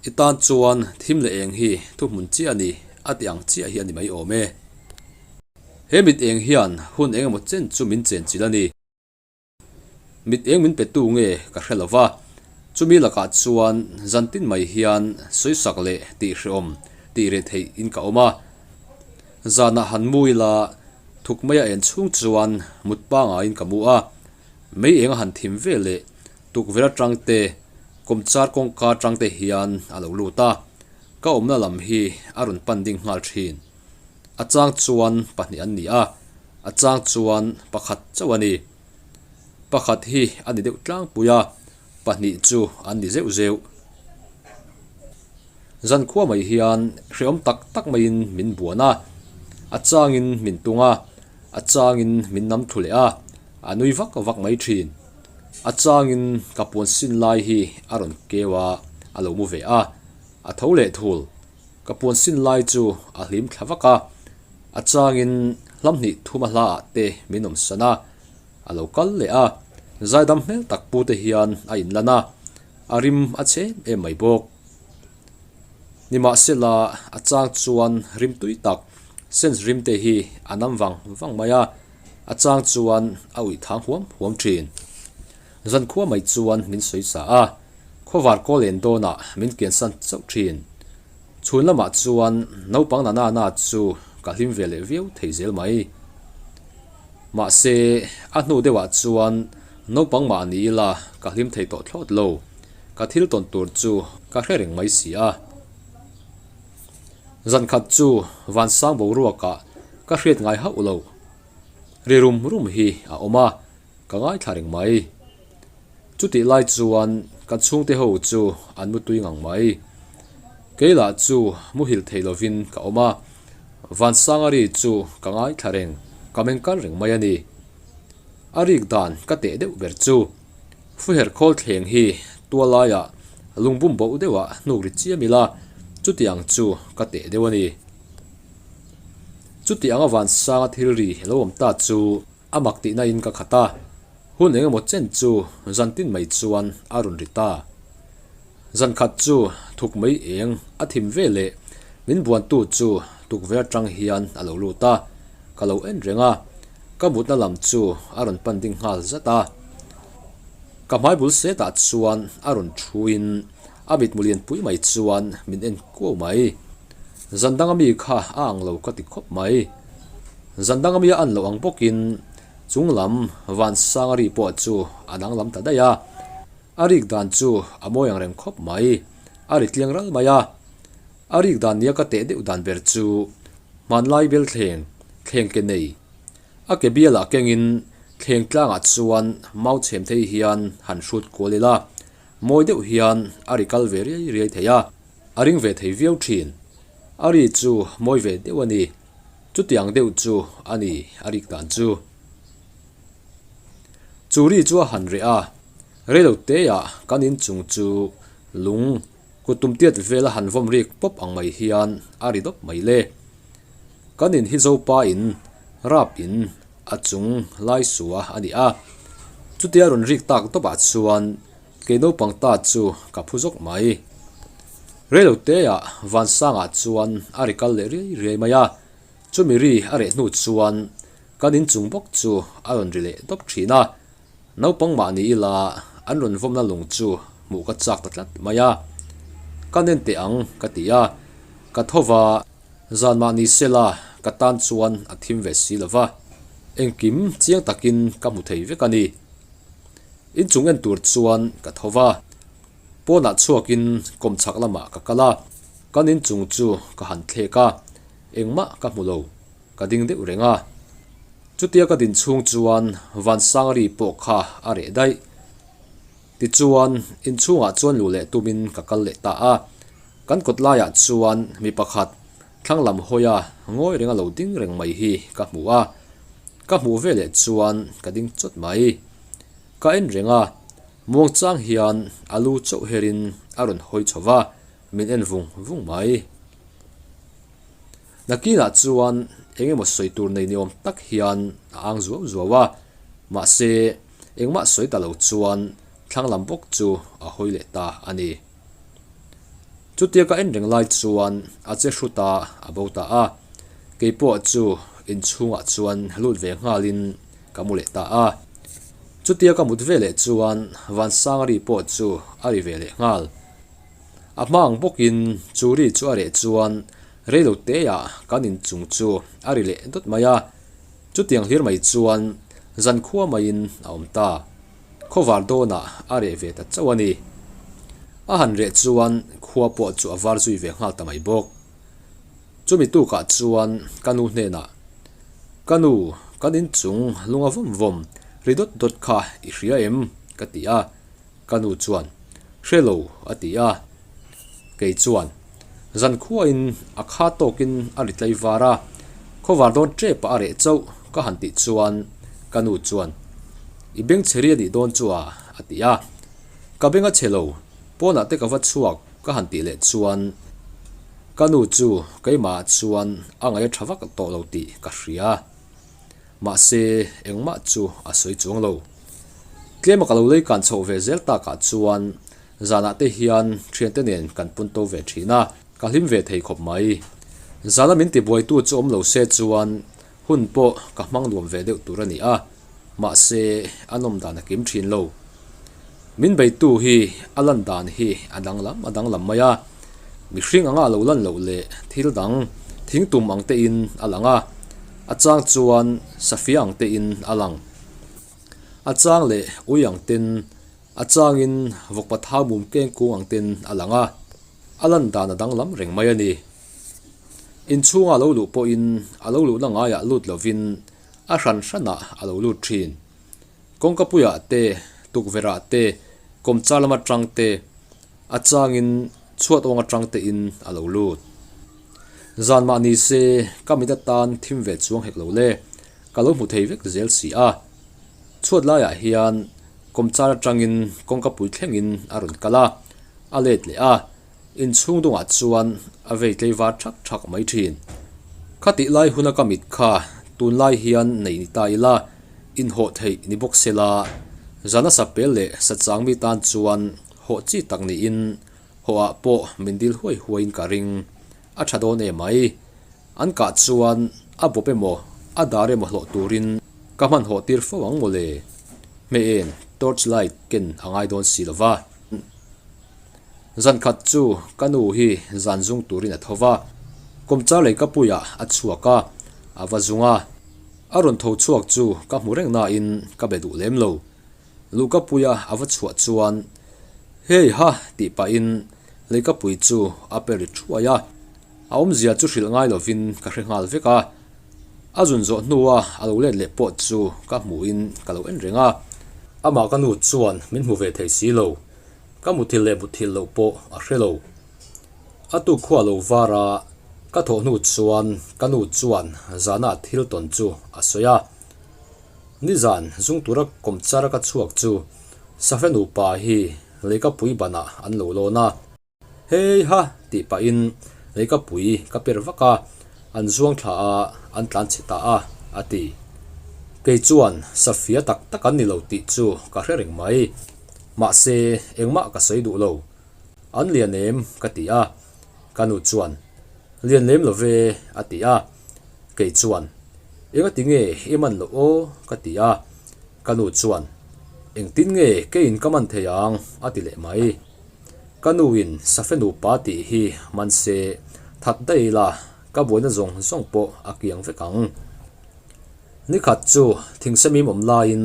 i tan chuan thim leh eng hi thuhmun chiah a ni a ti ang chiah hi a ni mai awm e. He mit eng hian hun engemaw chen chu min chenchilh a ni. Mit eng min petu nge ka hre lo va, chumi lakah chuan zan tin mai hian sawisak leh tih hrehawm tih reh theih in ka awm a. Zanah han mu ila thuk mai a en chhung chuan mut pangaiin ka mu a, mei eng a han thim ve leh tukverh atang te, kawmchar kawngka atang te hian a lo lut a, ka awmna lam hi a rawn pan ding nghal thin. A chang chuan pahnih an ni a, a chang chuan pakhat chauh a ni. Pakhat hi a ni deuh tlangpui a, pahnih chu an ni zeuh zeuh. Zankhua mai hian hrehawm tak tak maiin min buan a, a changin min tung a, a changin min nam thlu leh a, a nui vak vak mai thin. A changin ka puan sin lai hi a rawn keu a, a lo mu ve a, a tho leh thul. Ka puan sin lai chu a hlim thla vak a, a changin hlam hnih thuma hla ah te min awm san a, a lo kal leh a, zaidam hmel tak pu te hian a inlan a, a rim a chhe em em mai bawk. Nimahsela a chang chuan rim tui tak sense rim te hi a nam vang vang mai a, a chang chuan a uih thang huam huam thin. Zankhua mai chuan min sawi sa a, khawvar kawl en dawnah min kiansan chauh thin. Chhun lamah chuan naupang na na na chu ka hlim ve leh viau thei zel mai. Mahse, a hnu deuhah chuan naupang mah ni ila ka hlim thei tawh thlawt lo, ka thil tawn tur chu ka hre reng mai si a. Zankhat chu vansang boruakah ka hriat ngai hauh lo, ri rum rum hi a awm a. Ka ngaithla reng mai. Chutih lai chuan kan chhungte ho chu an mutui ngang mai. Kei lah chu muhil thei lovin ka awm a, Vansangari chu ka ngaithla reng, ka meng kal reng mai a ni. A rik dan ka teh deuh ber chu Fuher khawl thleng hi tualaiah lungbum boh deuhah hnuk ri chiam ila, chutiang chu ka teh deuh a ni. Chutianga Vansanga thil ri lo awm ta chu A mak tihna in ka khat a, hun eng emaw chen chu zan tin mai chuan a rawn ri ta. Zan khat chu thuk mai eng a thim ve leh min buantu chu tukverh atang hian a lo lut a, ka lo en reng a, ka mutna lam chu a rawn pan ding nghal zat a. Ka hmai bul setah chuan a rawn thu in a mitmu lianpui mai chuan min en kuau mai. Zan danga mi kha a ang lo ka ti khawp mai. Zan danga mi a an loh ang bawkin chung lam van sang a ri pawh chu a danglam ta daih a. A rik dan chu a mawi ang reng khawp mai. A ri tliang ral mai a. A rik dan nia ka teh deuh dan ber chu hmanlai belthleng, thleng ke nei. A ke bialah kengin thleng tlangah chuan mau chhem thei hian han hrut kual ila, mawi deuh hian a ri kal ve riai riai thei a, a ring ve thei viau thin. A ri chu mawi ve deuh a ni. Chutiang deuh chu a ni a rik dan chu. Chu ri chu a han reh a, reilo teah kan inchung chu lung Kut tum tiat vela han vawm rik pawp ang mai hian a ri dawp mai le. Kan in hi Zopa in, Rap in a chung lai sua a ni a. Chutia rawn rik tak dawpah chuan kei naupang ta chu ka phu zawk mai. Reilo teah Vansangah chuan a ri kal leh riai riai mai a. Chumi ri a reh hnu chuan kan in chung bawk chu a rawn ri leh dawp thin a. Naupang mah ni ila an rawn vawmna lung chu hmuh ka chak ta tlat mai a, ka nen teh ang ka ti a, ka tho va, zan mah ni sela ka tan chuan a thim ve si lo va, engkim chiang takin ka hmu thei vek a ni. Inchung en tur chuan ka tho va, pawnah chhuakin kawmchhak lamah ka kal a, kan inchung chu ka han thlek a, engmah ka hmu lo, ka ding deuh reng a. Chutia ka din chhung chuan Vansangri pawh kha a reh daih. Tichuan, inchhungah chuan luh leh tumin ka kal leh ta a. Kan kawt laiah chuan mi pakhat thlang lam hawia ngawi renga lo ding reng mai hi ka hmu a. Ka hmuh ve leh chuan ka ding chawt mai. Ka en reng a, muangchang hian a lu chauh herin a rawn hawi chho va, min en vung vung mai. Nakinah chuan eng emaw sawi tur nei ni awm tak hian a ang zuau zuau a, mahse engmah sawi ta lo chuan thlang lam bawk chu a hawi leh ta a ni. Chutia ka en reng lai chuan a che hrut a, a bo ta a, keipawh chu inchhungah chuan lut ve nghalin ka mu leh ta a. Chutia ka mut ve leh chuan Vansangari pawh chu a ri ve leh nghal. A hma ang bawkin chu ri chu a reh chuan reilo teah kan inchung chu a ri leh dawt mai a, chutiang hlir mai chuan zankhua maiin a awm ta. Khawvar dawnah a reh ve ta chauh a ni. A han reh chuan khua pawh chu a var zui ve nghal ta mai bawk. Chumi tukah chuan ka nu hnenah, Ka nu, kan inchung lunga vawm vawm ri dawt dawt kha i hria em? ka ti a. Ka nu chuan, Hre lo, a ti a. Kei chuan, Zan khuain a kha tawkin a ri tlai var a, khawvar dawn tep a reh chauh ka han tih chuan ka nu chuan, I beng chhe ri a nih dawn chu a, a ti a. Ka beng a chhe lo, pawnah te ka va chhuak ka han tih leh chuan ka nu chu keimahah chuan a ngaih a tha vak tawh lo tih ka hria. Mahse, engmah chu a sawi chuang lo. Tlema ka lo lei kan chhoh ve zel takah chuan zanah te hian thiante nen kan pun to ve thin a, ka hlim ve thei khawp mai. Zana min tibuaitu chu awm lo se chuan hun pawh ka hmang nuam ve deuh tur a ni a, mahse a nawm dan a kim thin lo. Min beitu hi a lan dan hi a danglam a danglam mai a, mihring anga lo lan loh leh thil dang thing tum ang tein a lang a, a chang chuan safia ang tein a lang. A chang leh ui ang ten, a changin vawkpa thau mum keng kung ang ten a lang a, a lan dan a danglam reng mai a ni. Inchhunga lo luh pawhin a lo luhna ngaiah lut lovin a hran hranah a lo lut thin. Kawngkapuiah te, tukverhah te, kawmchar lam atang te, a changin chhuat awng atang tein a lo lut. Zan mah ni se, ka mit atan thim ve chuang hek lo le, ka lo hmu thei vek zel si a. Chhuat laiah hian kawmchar atangin kawngkapui thlengin a rawn kal a, a let leh a. Inchhung dungah chuan a vei tlei var thak thak mai thin. Khatih lai huna ka mit kha tunlai hian neih ni ta ila, inhawh theih ni bawk se la, zana sapel leh sachang mi tan chuan hawh chi tak niin hawhah pawh min dil huai huaiin ka ring. A tha dawn em mai. An kah chuan a bawp emaw a dar emaw hlawh turin ka hmanhawh tir fo ang mawle. Hmeh en torch light ken a ngai dawn si lova. Zan khat chu ka nu hi zan zung turin a tho va, kawmchar lei ka puiah a chhuak a, a va zung a. A rawn tho chhuak chu ka hmu reng nain ka be duh lem lo. Luhka puia a va chhuah chuan, Hei ha! tih pahin leikapui chu a pe ri thuai a. A awmzia chu hrilh ngai lovin ka hre nghal vek a. A zun zawh hnua a lo let leh pawh chu ka hmuhin ka lo en reng a. Amah ka nu chuan min hmu ve thei si lo. Ka muthilh leh muthilh loh pawh a hre lo. A tuk khua lo var a, ka thawh hnu chuan ka nu chuan zana thil tawn chu a sawi a. Nizan zung tura kawmchar ka chhuak chu Sahre nupa hi leikapui banah an lo lawn a. Hei ha! tih pahin leikapui ka per vak a, an zuang thla a, an tlan chhe ta a, a ti. Kei chuan Safia tak tak an ni lo tih chu ka hre reng mai. Mahse, engmah ka sawi duh lo. An lian em? ka ti a. Ka nu chuan, Lian lem lo ve, a ti a. Kei chuan, Engati nge i man loh aw? ka ti a. Ka nu chuan, Engtin nge keiin ka man thei ang? a ti leh mai. Ka nuin Safe nupa tih hi man se, that daih ila ka buaina zawng zawng pawh a kiang vek ang. Nikhat chu thingsemim awm laiin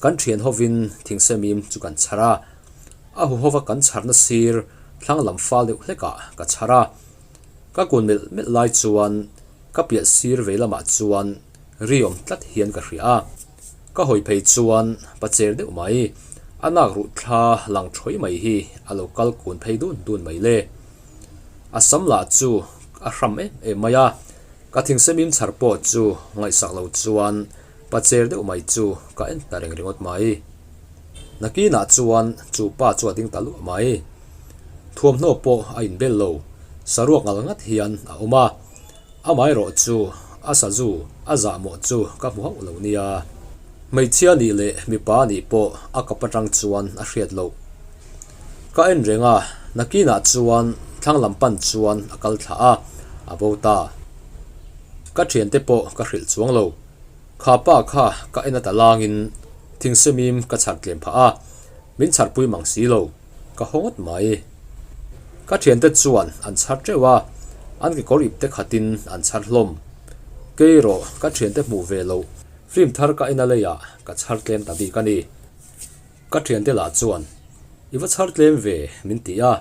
kan thian hovin thingsemim chu kan chhar a. A huhova kan chharna sir thlang lam fal deuh hlekah ka chhar a. Ka kun melh melh lai chuan ka piah sir vei lamah chuan ri awm tlat hian ka hria a. Ka hawi phei chuan pa cher deuh mai, a nak ruh thla lang thawi mai hi a lo kal kun phei dun dun mai le. A sam lah chu a hram em em mai a, ka thingsemim chhar pawh chu ngaihsak lo chuan pa cher deuh mai chu ka en ta reng ringawt mai. Nakinah chuan chu pa chu a ding ta luah mai. Thuamhnaw pawh a inbel lo, saruak ngal ngat hian a awm a. Amaherawh chu a sazu a zahmawh chu ka hmu hauh lo nia. Hmeichhia nih leh mipa nih pawh a kap atang chuan a hriat loh. Ka en reng a, nakinah chuan thlang lam pan chuan a kal thla a, a bo ta. Ka thiante pawh ka hrilh chuang lo. Kha pa kha ka en ata langin thingsemim ka chhar tlem phah a, min chharpui mang si lo. Ka haw ngawt mai. Ka thiante chuan an chhar teuh a, an kekawr ip te khatin an chhar hlawm. Kei erawh ka thiante hmuh ve loh film thar ka en a leiah ka chhar tlem ta bik a ni. Ka thiante lah chuan, I va chhar tlem ve, min ti a.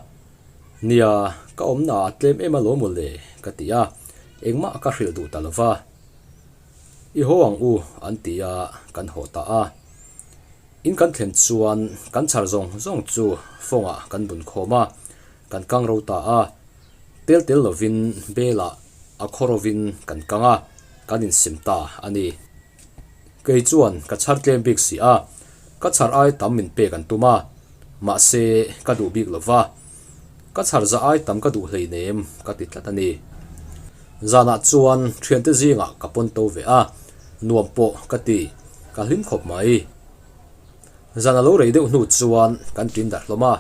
Nia, ka awmna ah tlem em alawm aw le, ka ti a, engmah ka hrilh duh ta lo va. I haw ang u, an ti a, kan haw ta a. In kan thlen chuan kan chhar zawng zawng chu fawngah kan bun khawm a, kan kang ro ta a. Tel tel lovin belah a khaw rovin kan kang a, kan insim ta a ni. Kei chuan ka chhar tlem bik si a, ka chhar ai tam min pek an tum a, mahse ka duh bik lo va. Ka chhar za ai tam ka duh hleinem ka ti tlat a ni. Zanah chuan thiante zingah ka pawn to ve a, nuam pawh ka ti, ka hlim khawp mai. Zan a lo rei deuh hnu chuan kan ṭin darh hlawm a.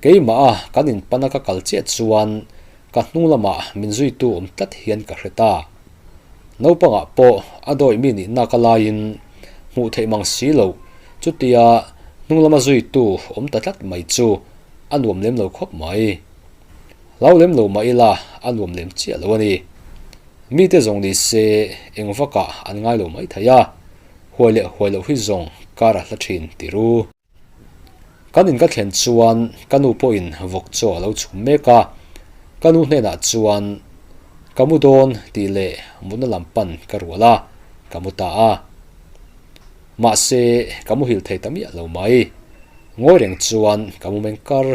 Keimah a kan inpana ka kal chiah chuan ka hnung lamah min zuitu awm tlat hian ka hre ta. Naupangah pawh a dawih mi nihna ka laiin hmuh theih mang si loh, chutia hnung lama zuitu awm ta tlat mai chu a nuam lem lo khawp mai. Hlau lem lo mah ila a nuam lem chiah lo a ni. Mite zawng ni se eng vakah an ngai lo mai thei a, huai leh huai loh hi zawng kar a hla thin ti ru. Kan in ka thlen chuan ka nu pawhin vawk chaw a lo chhum mek a, ka nu hnenah chuan ka mu dawn tih leh mutna lam pan ka rual a, ka mu ta a. Mahse ka muhil thei ta miah lo mai. Ngawi reng chuan ka mu meng kar.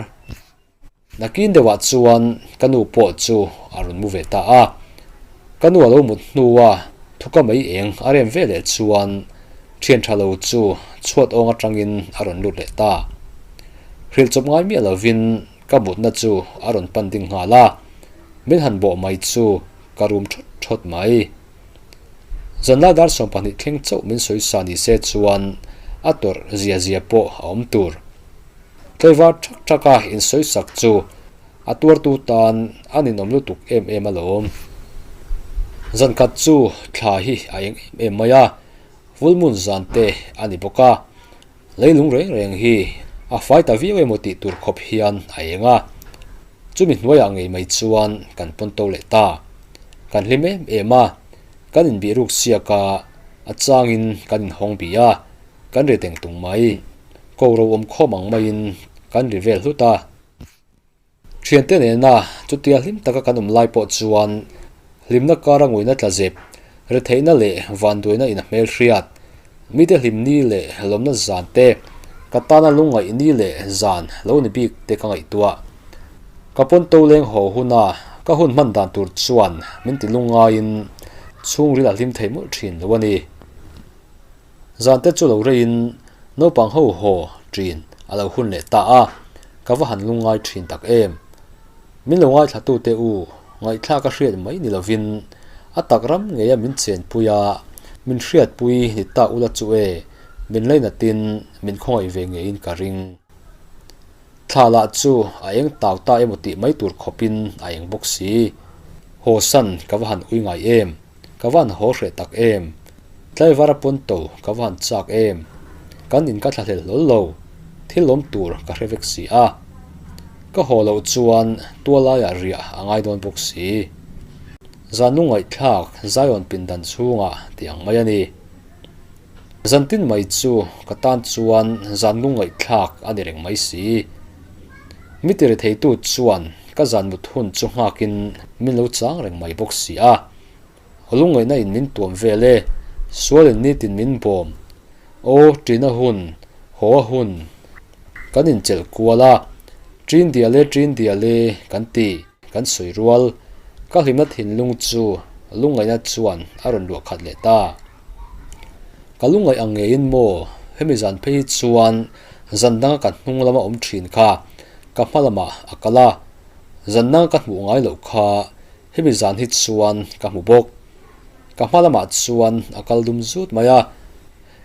Nakin deuhah chuan ka nu pawh chu a rawn mu ve ta a. Ka nu a lo mut hnua thuka mai eng a rem ve leh chuan thian tha lo chu chhuat awng atangin a rawn lut leh ta. Hrilh chawp ngai miah lovin ka mutna chu a rawn pan ding nghal a, min han bawh mai chu ka rum thawt thawt mai. Zanlai dar 20 thleng chauh min sawi sa ni se chuan a tawrh zia zia pawh a awm tur. Tlaivar thak thak a insawi sak chu a tuartu tan a ninawm lutuk em em alawm. Zan khat chu thla hi a eng em em mai a, Vulmun zan te a ni bawk a, leilung reng reng hi a fai ta viau emaw tih tur khawp hian a eng a. Chumi hnuaiah ngei mai chuan kan pawn to leh ta. Kan hlim em em a, kan inbih ruk siak a, a changin kan inhawng bih a, kan ri teng tung mai. Ko ro awm khawm ang maiin kan ri vel hlut a. Thiante nena chutia hlim taka kan awm lai pawh chuan hlimna kara nguina tla zep Retheihna leh vanduaina in a hmelhriat, mite hlimni leh lawmna zan te, ka tana lungngaih ni leh zan lo ni bik te ka ngaihtuah. Ka pawn to leng haw huna ka hun hman dan tur chuan min ti lungngaiin chhungril a hlim thei mawlh thin lo a ni. Zan te chu lo reiin naupang ho haw thin a lo hun leh ta a, ka va han lungngai thin tak em. Min lo ngaithlatute u, ngaihthlak a hriat mai ni lovin a tak ram ngeia min chenpui a, min hriatpui ni ta ula chu e, min lainatin min khawngaih ve ngeiin ka ring. Thla lah chu a eng tau ta emaw tih mai tur khawpin a eng bawk si. Haw san ka va han ui ngai em? Ka va han haw hreh tak em? Tlaivara pawn to ka va han chak em? Kan in ka thlahlel hlawl lo, thil awm tur ka hre vek si a. Ka haw loh chuan tualaiah riah a ngai dawn bawk si. Zan lungngaihthlak Zion pindan chhungah tih ang mai a ni. Zan tin mai chu ka tan chuan zan lungngaihthlak a ni reng mai si. Mi ti retheitu chuan ka zan mut hun chu nghakin min lo chang reng mai bawk si a. Lungngaihna in min tuam vel e, sualin nitin min bawm. Aw, ṭina hun, haw a hun. Kan inchelh kual a, ṭin dial e, ṭin dial e kan ti, kan sawi rual. Ka hlimna thinlung chu lungngaihna chuan a rawn luah khat leh ta. Ka lungngaih ang ngeiin maw, hemi zan phei hi chuan zan danga ka hnung lama awm ṭhin kha ka hma lamah a kal a, zan danga ka hmuh ngai loh kha Hemi zan hi chuan ka hmu bawk. Ka hma lamah chuan a kal dum zut mai a,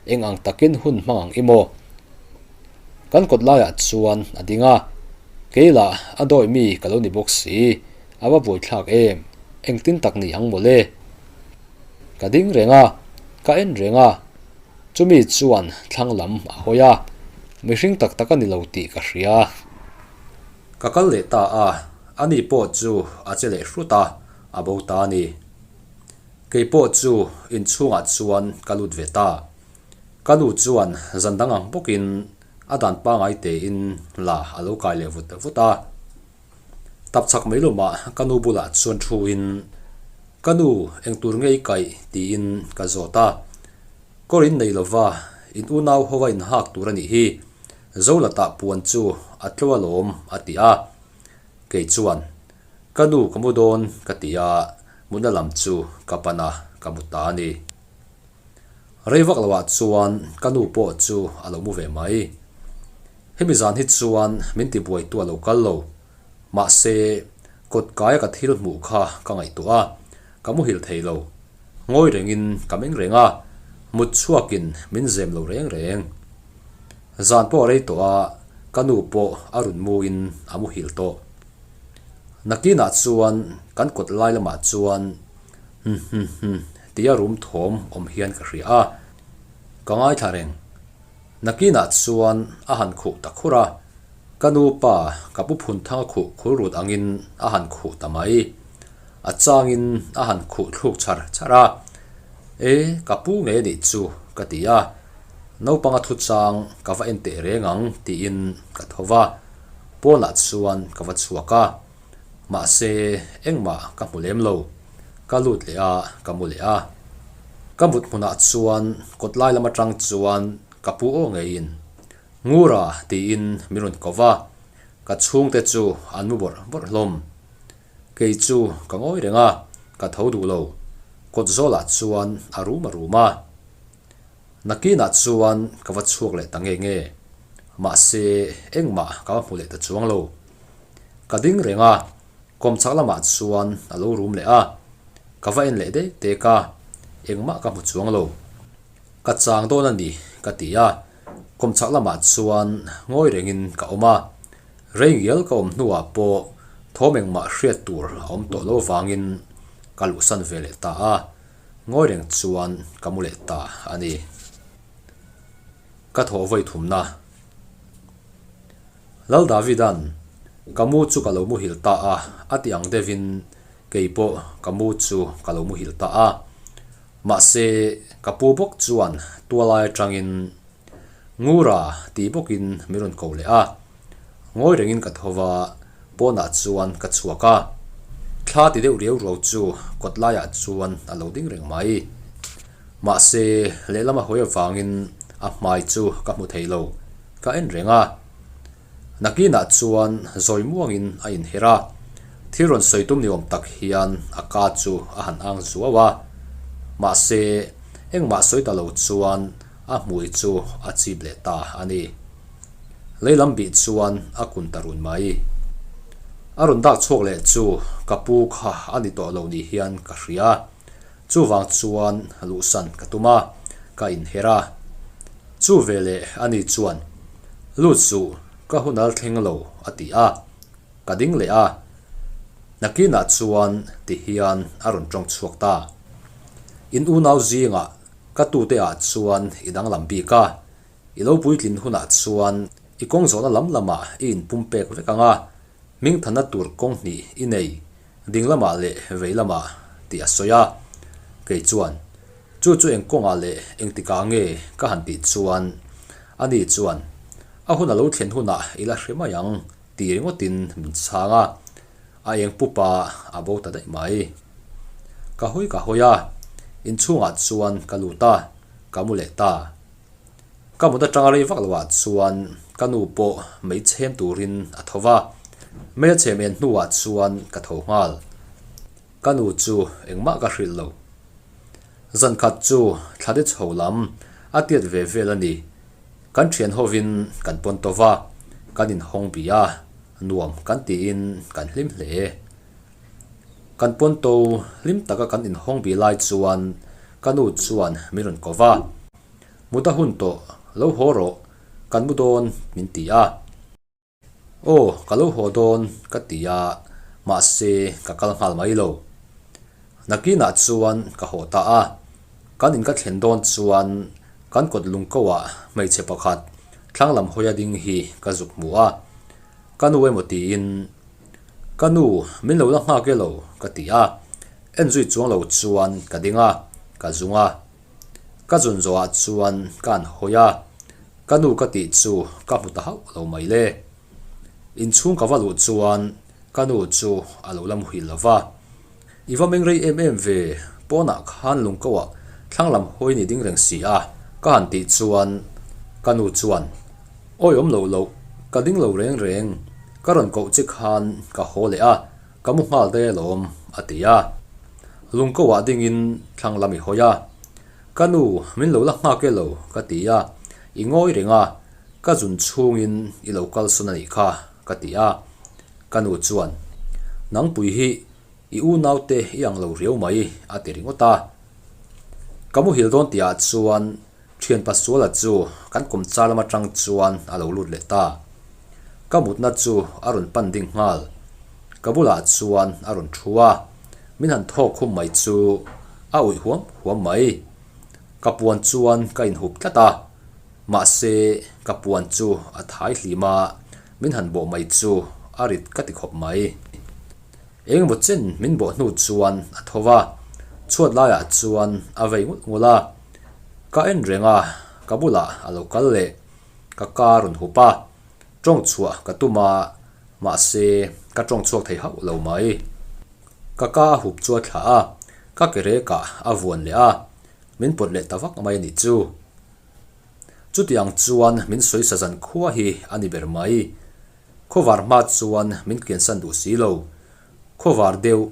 eng ang takin hun hmang ang i maw? Kan kawt laiah chuan a ding a, kei lah a dawi mi ka lo ni bawk si, a va buaithlak em, engtin tak ni ang mawle? Ka ding reng a, ka en reng a, chumi chuan thlang lam a hawi a, mihring tak tak a ni lo tih ka hria. Ka kal leh ta a, ani pawh chu a che leh hrut a, a bo ta a ni. Kei pawh chu inchhungah chuan ka lut ve ta. Ka nu chuan zan dang ang bawkin a dan pangai tein la a lo kai leh vut vut a. Tapchhak mai lumah ka nu bulah chuan thuin, Ka nu, eng tur nge i kaih? tiin ka zawt a. Kawr in nei lova, in unau hova inhak tur a nih hi. Zolatah puan chu a tlo alawm a ti a. Kei chuan, Ka nu ka mu dawn ka ti a, mutna lam chu ka pan a, ka mu ta a ni. Rei vak loah chuan ka nu pawh chu a lo mu ve mai. Hemi zan hi chuan min tibuaitu a lo kal lo. Mahse, kawt kaia ka thil hmuh kha ka ngaihtuah a, ka muhil thei lo. Ngawi rengin ka meng reng a, mut chhuakin min zem lo reng reng. Zan pawh a rei tawh a, ka nu pawh a rawn muin a muhil tawh. Nakinah chuan kan kawt lai lamah chuan hum hum hum tia rum thawm awm hian ka hria a, ka ngaithla reng. Nakinah chuan a han khuh ta khur a, ka nu pa ka pu phun thang a khuh khur rut angin a han khuh ta mai. A changin a han khuh thluk char char a, E, ka pu ngei a nih chu, ka ti a. Naupanga thu chang ka va en teh reng ang tiin ka tho va, pawnah chuan ka va chhuak a. Mahse, engmah ka hmu lem lo. Ka lut leh a, ka mu leh a. Ka mut hmunah chuan kawt lai lam atang chuan ka pu aw ngeiin, Ngura tiin min rawn ko va, ka chhungte chu an mu bawrh bawrh hlawm. Kei chu ka ngawi reng a, ka tho duh lo. Kawt zawlah chuan a rum a rum a. Nakinah chuan ka va chhuak leh ta nge nge. Mahse, engmah ka va hmu leh ta chuang lo. Ka ding reng a, kawmchhak lamah chuan a lo rum leh a. Ka va en leh dek dek a, engmah ka hmu chuang lo. Ka chang dawn a ni, ka ti a. Kawmchhak lamah chuan ngawi rengin ka awm a. Rei ngial ka awm hnuah pawh thawm engmah hriat tur a awm tawh lo vangin ka luhsan ve leh ta a. Ngawi reng chuan ka mu leh ta a ni. Ka thawh vawi thumna. Lal Davidan, Ka mu chu ka lo muhil ta a, a ti ang deuhin kei pawh ka mu chu ka lo muhil ta a. Mahse, ka pu bawk chuan tualai atangin Ngura tih bawkin min rawn ko leh a. Ngawi rengin ka tho va, pawnah chuan ka chhuak a. Thla ti deuh riau ruau chu kawt laiah chuan a lo ding reng mai. Mahse, lehlam a hawi avangin a hmai chu ka hmu thei lo, ka en reng a. Nakinah chuan zawi muangin a inher a, thil rawn sawi tum ni awm tak hian a ka chu a han ang zuau a. Mahse, engmah sawi ta lo chuan a hmui chu a chip leh ta a ni. Leilam bih chuan a kun ta run mai. A rawn dak chhuak leh chu ka pu kha a ni tawh lo ni hian ka hria. Chuvang chuan luhsan ka tum a, ka inher a. Chu veleh ani chuan, Lut suh, ka hun al thleng lo, a ti a. Ka ding leh a. Nakinah chuan ti hian a rawn tawng chhuak ta. In unau zingah ka tute ah chuan i danglam bik a. I lo puitlin hunah chuan i kawng zawhna lam lamah i inpumpek vek ang a, hmingthanna tur kawng hnih i nei. Ding lamah leh vei lamah tih a sawi a, kei chuan, Chu chu eng kawngah leh engtikah nge ka han tih chuan, ani chuan, A hun a lo thlen hunah i la hre mai ang ti ringawtin min chhang a, a eng pupa a bo ta daih mai. Ka hawi ka hawi a, inchhungah chuan ka lut a, ka mu leh ta. Ka mut atanga rei vak loah chuan ka nu pawh mei chhem turin a tho va, mei a chhem en hnuah chuan ka tho nghal. Ka nu chu engmah ka hrilh lo. Zan khat chu thla de chho lam a tiat ve vel a ni. Kan thian hovin kan pawn tawh va, kan inhawng bih a, nuam kan tiin kan hlim hle. Kan pawn to hlim taka kan inhawng bih lai chuan ka nu chuan min rawn ko va. Mut a hun tawh, lo haw rawh, kan mu dawn min ti a. Aw, ka lo haw dawn ka ti a, mahse ka kal nghal mai lo. Nakinah chuan ka haw ta a, kan in ka thlen dawn chuan kan kawt lung ko ah hmeichhe pakhat thlang lam hawi a ding hi ka zuk hmu a, ka nu emaw tiin, Ka nu, min lo la nghak e lo ka ti a, en zui chuang lo chuan ka ding a, ka zung a. Ka zun zawhah chuan ka an hawi a, ka nu ka tih chu ka hmu ta hauh lo mai le. Inchhung ka va luh chuan ka nu chu a lo la muhil lo va, I va meng rei em em ve, pawnah khan lungkoah thlang lam hawi ni ding reng si a, ka han tih chuan ka nu chuan, Awi awm lo loh, ka ding lo reng reng, ka rawn koh che khan ka haw leh a, Ka mu nghal daih alawm, a ti a. Lungkoah dingin thlang lam i hawi a. Ka nu, min lo la nghak e lo, ka ti a. I ngawi reng a, ka zun chhungin i lo kalsawn a nih kha, ka ti a. Ka nu chuan, Nangpui hi i unaute i ang lo riau mai, a ti ringawt a. Ka muhil dawn tihah chuan Thian Pasuala chu kan kawmchar lam atang chuan a lo lut leh ta. Ka mutna chu a rawn pan ding nghal. Ka bulah chuan a rawn thu a, min han thawk khum mai chu a uih huam huam mai. Ka puan chuan ka inhup tlat a, mahse ka puan chu a thai hlim a, min han bawh mai chu a rit ka ti khawp mai. Engemaw chen min bawh hnu chuan a tho va, chhuat laiah chuan a vei nghulh nghulh a. Ka en reng a, ka bulah a lo kal leh. Ka ka rawn hup a, tawng chhuah ka tum a, mahse ka tawng chhuak thei hauh lo mai. Ka ka a hup chu a thlah a, ka ke rekah a vuan leh a, min pawt leh ta vak mai a nih chu. Chutiang chuan min sawi sa zan khua hi a ni ber mai. Khawvar hma chuan min kiansan duh si lo. Khawvar deuh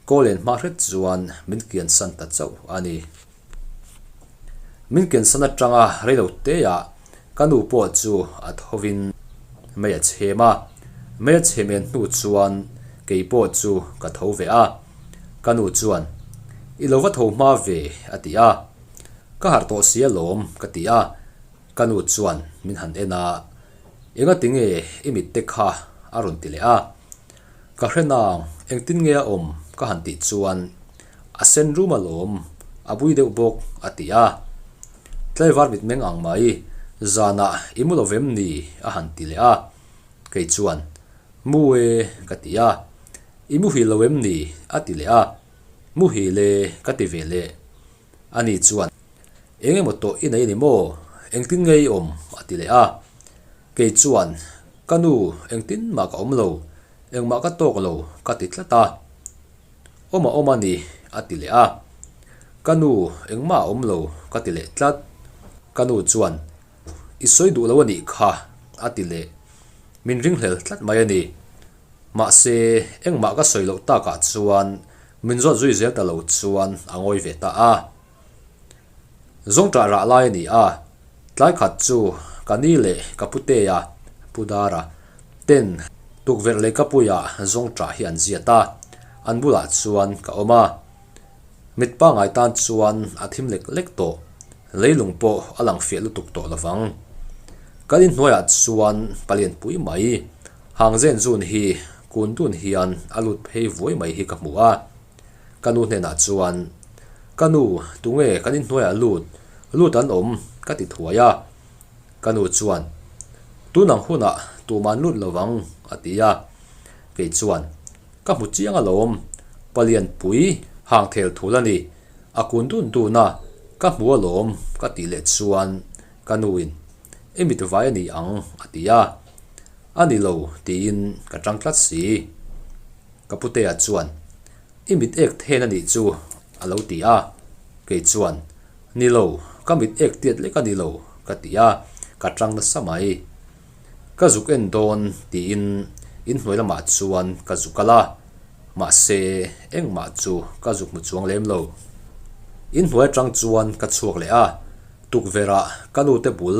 Kawlen hma hret chuan min kiansan ta chauh a ni. Min kiansan atanga reilo teah ka nu pawh chu a thovin mei a chhem a. Mei a chhem en hnu chuan kei pawh chu ka tho ve a. Ka nu chuan, I lo va tho hma ve a ti a. Ka harh tawh si alawm ka ti a. Ka nu chuan min han en a, Engati nge i mit te kha a rawn ti leh a. Ka hre nang, engtin nge a awm ka han tih chuan a sen rum alawm, a bui deuh bawk a ti a. Tlaivar mitmeng ang mai, zanah i mu lo vem ni a han ti leh a. Kei chuan, Mu e ka ti a. I muhil lo em ni a ti leh a. Muhil e ka ti ve leh. Ani chuan, Eng emaw tawh i nei a ni maw? Engtin nge i awm? a ti leh a. Kei chuan, Ka nu, engtin mah ka awm lo, engmah ka tawk lo, ka ti tlat a. Awm a awm a ni, a ti leh a. Ka nu, engmah a awm lo, ka ti leh tlat. Ka nu chuan, I sawi duh lo a nih kha, a ti leh. Min ringhlel tlat mai a ni. Mahse, engmah ka sawi loh takah chuan min zawt zui zel ta lo chuan a ngawi ve ta a. Zawngṭah rah lai a ni a, tlai khat chu ka ni leh ka putea, Pu Dara, ten tukverh leh ka puia zawngṭah hi an ziat a, an bulah chuan ka awm a. Mit pangai tan chuan a thim lek lek tawh, leilung pawh a lang fiah lutuk tawh lovang. Kan inhnuaiah chuan palian pui mai, hang zen zun hi kun dun hian a lut phei vuai mai hi ka hmu a. Ka nu hnenah chuan, Ka nu, tunge kan inhnuaiah lut, lut an awm, ka ti thuai a. Ka nu chuan, Tun ang hunah tuman lut lo vang, a ti a. Kei chuan, Ka hmu chiang alawm, palian pui hang thel thul a ni, a kun dun dun a, ka hmu alawm, ka tih leh chuan ka nuin, I mit vai a ni ang, a ti a. A ni lo, tiin ka tang tlat si. Ka putea chuan, I mit ek then a nih chu, a lo ti a. Kei chuan, Ni lo, ka mit ek tiat lek a ni lo, ka ti a, ka tang nasa mai. Ka zuk en dawn tiin inhnuai lamah chuan ka zuk kal a, mahse engmah chu ka zuk hmu chuang lem lo. Inhnuai atang chuan ka chhuak leh a, tukverhah ka nute bul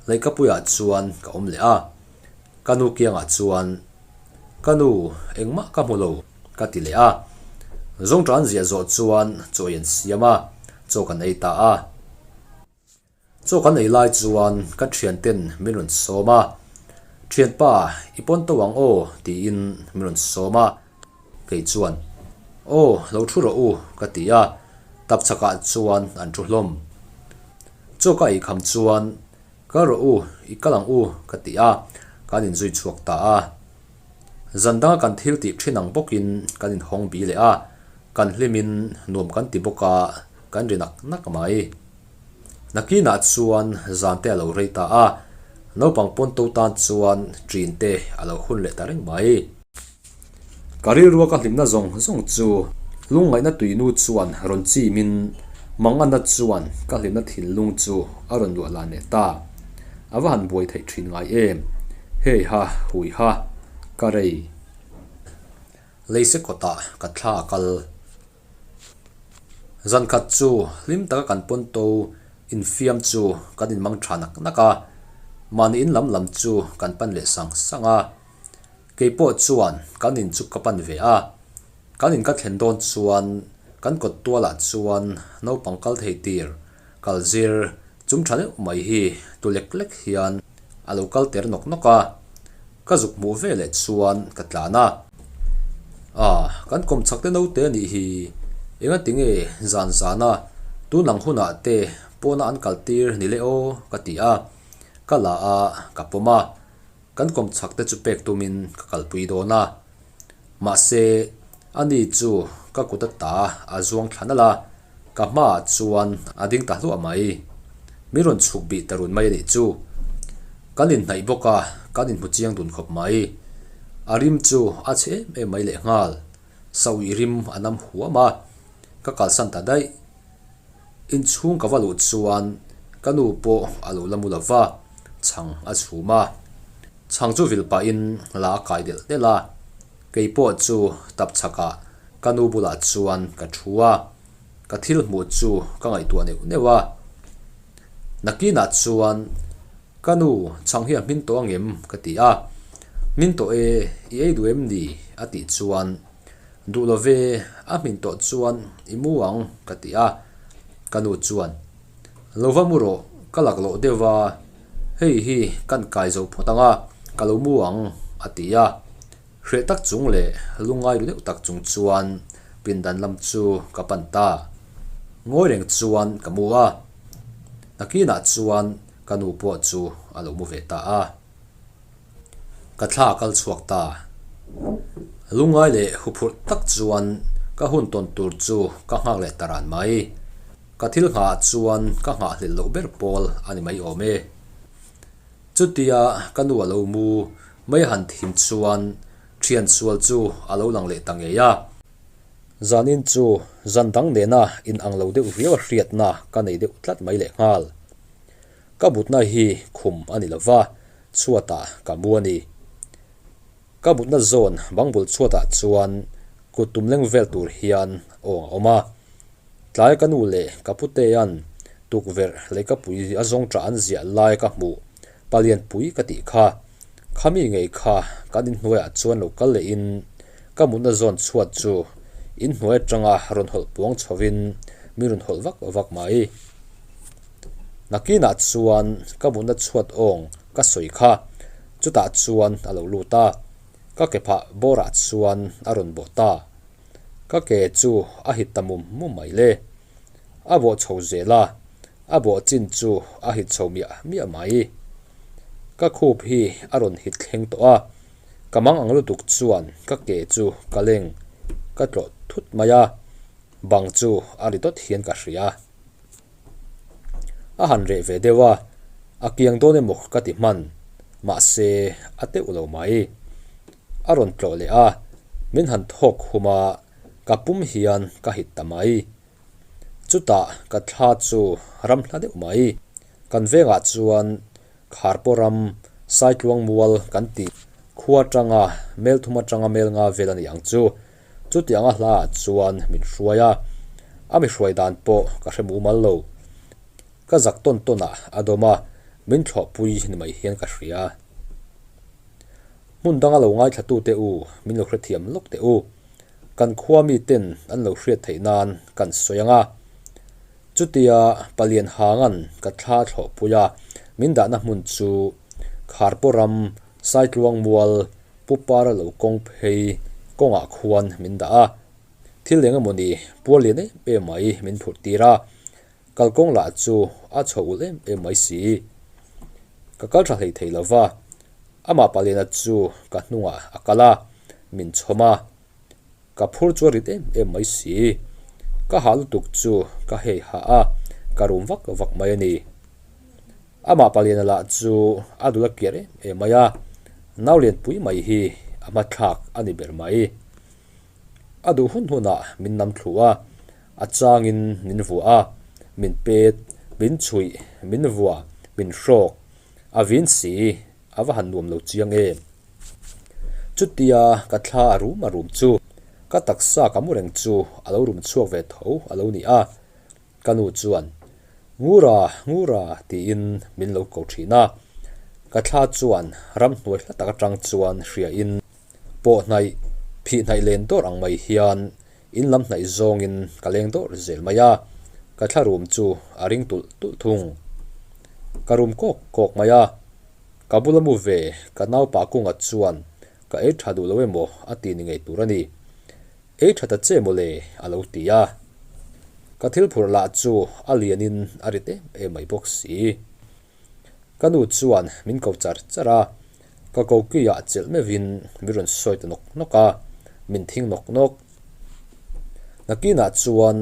leihkapuiah chuan ka awm leh a. Ka nu kiangah chuan, Ka nu, engmah ka hmu lo, ka ti leh a. Zawngṭan ziah zawh chuan chaw i an siam a, chaw kan ei ta a. Chaw kan ei lai chuan ka thianten min rawn sawm a, Thianpa, i pawn to ang aw, tiin min rawn sawm a. Kei chuan, Aw, lo thu rawh u, ka ti a, tapchhakah chuan an thu hlawm. Chaw ka ei kham chuan, Kal rawh u, i kal ang u, ka ti a, kan inzui chhuak ta a. Zan danga kan thil tih thin ang bawkin kan inhawng bi leh a, kan hlimin nuam kan ti bawk a, kan ri nak nak mai. Nakinah chuan zan te a lo rei ta a, naupang pawn to tan chuan ṭin te a lo hun leh ta reng mai. Ka rilrua ka hlimna zawng zawng chu lungngaihna tuinu chuan rawn chimin Mangana chuan ka hlimna thinlung chu a rawn luah lan leh ta. A va han buai theih thin ngai em? Hei ha, hui ha, ka rei. Leise kawtah ka thla a kal. Zan khat chu hlim taka kan pawn to infiam chu kan inmang tha nak nak a, mahni in lam lam chu kan pan leh sang sang a. Kei pawh chuan kan in chu ka pan ve a, kan in ka thlen dawn chuan kan kawt tualah chuan naupang kal thei tir kal zir chum tha deuh mai hi tu lek lek hian a lo kal ter nawk nawk a, ka zuk hmuh ve leh chuan ka tlan a. Ah, kan kawm chak te naute a nih hi, engati nge zan zana tun ang hunah te pawna an kal tir ni le aw ka ti a, ka la a, ka pawm a. Kan kawm chak te chu pek tumin ka kalpui dawn a, mahse ani chu ka kut ata a zuang thla nalh a, ka hmaah chuan a ding ta hluah mai. Min rawn chhuk bih ta run mai a nih chu. Kan inhnaih bawk a, kan inhmu chiang dun khawp mai. A rim chu a chhe em em mai lehnghal, Sauih rim a nam huam a, ka kalsan ta daih. Inchhung ka va luh chuan ka nu pawh a lo la mu lo va, chhang a chhum a. Chhang chu vil pahin la a kai delh delh a, kei pawh chu tap chhakah ka nu bulah chuan ka thu a, ka thil hmuh chu ka ngaihtuah neuh neuh a. Nakinah chuan ka nu chhang hi a hmin tawh angem ka ti a, Hmin tawh e, i ei duh em ni? a tih chuan Duh lo ve, a hmin tawh chuan i mu ang ka ti a, ka nu chuan, Lo va mu rawh, ka lak loh deuh va, hei hi kan kai zo phawt ang a, ka lo mu ang a ti a. Hreh tak chung leh lungngai ru deuh tak chung chuan pindan lam chu ka pan ta. Ngawi reng chuan ka mu a, nakinah chuan ka nu pawh chu a lo mu ve ta a. Ka thla a kal chhuak ta. Lungngai leh huphurh tak chuan ka hun tawn tur chu ka nghak leh ta ran mai. Ka thil nghah ah chuan ka nghahhlelh loh ber pawl a ni mai awm e. Chutia ka nu a lo mu mai a han thim chuan thian sual chu a lo lang leh ta ngei a. Zanin chu zan dang nena in ang lo deuh riau a hriatna ka nei deuh tlat mai lehnghal. Ka mutna hi khum a ni lova, chhuatah ka mu a ni. Ka mutna zawn bangbul chhuatah chuan kut tum leng vel tur hian awng a awm a. Tlai ka nu leh ka putea'n tukverh leikapui a zawng ṭah an ziah lai ka hmuh palianpui ka tih kha. Khami ngei kha kan inhnuaiah chuan lo kal lehin ka mutna zawn chhuat chu inhnuai aṭanga rawn hawlh puang chhovin min rawn hawlh vak vak mai. Nakinah chuan ka mutna chhuat awng ka sawi kha chutah chuan a lo lut a, ka ke phah bawrah chuan a rawn bawh ta. Ka ke chu a hit ta mum mum mai le. A bawh chho zel a, a bawh chin chu a hit chho miah miah mai. Ka khup hi a rawn hit thleng tawh a, ka mang ang lutuk chuan ka ke chu ka leng ka tlawh thut mai a, bang chu a ri dawt hian ka hria. A han reh ve deuh a, a kiang dawn emaw ka ti hman, mahse a teuh lo mai. A rawn tlawh leh a, min han thawk hum a, ka pum hian ka hit ta mai. Chutah ka thla chu ram hla deuh mai. Kan vengah chuan Kharpaw ram, Saitluang mual kan tih khua atanga mel thum atanga mel nga vel a ni ang chu. Chutianga hlaah chuan min hruai a, a mi hruai dan pawh ka hre mumal lo. Ka zak tawn tawnah a dawm a, min thlawhpui ni mai hian ka hria. Hmun danga lo ngaithlatute u, min lo hrethiam lawk teh u. Kan khua miten an lo hriat theih nan kan sawi ang a. Chutia Palian Hangan ka thla thlawhpui a, min dahna hmun chu Kharpaw ram Saitluang mual Pu Para lo kawng phei kawngah khuan min dah a. Thil eng emawni puar lian em em mai min phurh tir a, kalkawng lah chu a chho ulh em em mai si. Ka kal tha hlei thei lova, amah Paliana chu ka hnungah a kal a, min chhawm a. Ka phur chu a rit em em mai si. Ka hah lutuk chu ka hei hah a, ka rum vak vak mai a ni. Amah Paliana lah chu a dul a kiar em em mai a, nau lianpui mai hi a hmathlak a ni ber mai. A duh hun hunah min nam thlu a, a changin min vuah a, min pet, min chhuih, min vuah, min hrawk, a vin si. A va han nuam lo chiang em? Chutia ka thla a rum a rum chu ka taksa ka mu reng chu a lo rum chhuak ve tho a lo ni a. Ka nu chuan, Ngura, Ngura tiin min lo ko thin a. Ka thla chuan ramhnuai hla tak atang chuan hriain pawh hnaih, phih hnaih len dawr ang mai hian in lam hnaih zawngin ka leng dawr zel mai a, ka thla rum chu a ring tulh tulh thung. Ka rum kawk kawk mai a, ka bula mu ve ka naupa kunga chuan ka ei tha duh lo emaw a ti ni ngei tur a ni. Ei tha ta che mawle a lo ti a. Ka thil phurh lah chu a lianin a rit em em mai bawk si. Ka nu chuan min ko char char a, ka kokiah chelh meuhin min rawn sawi ta nawk nawk a, min thing nawk nawk. Nakinah chuan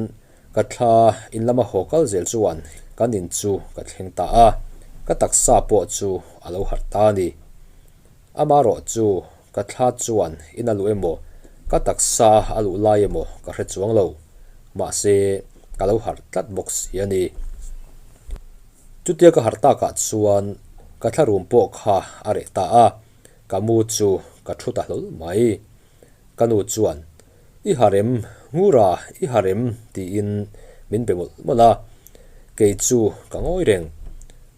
ka thla in lama haw kal zel chuan kan in chu ka thleng ta a, ka taksa pawh chu a lo harh ta a ni. Amaherawh chu ka thla chuan in a luh emaw, ka taksa a luh lai emaw ka hre chuang lo, mahse ka lo harh tlat bawk si a ni. Chutia ka harh takah chuan ka thla rum pawh kha a reh ta a, ka mu chu ka thu ta hlawl mai. Ka nu chuan, I harem, Ngura, i harem, tiin min be mawlh mawlh a. Kei chu ka ngawi reng.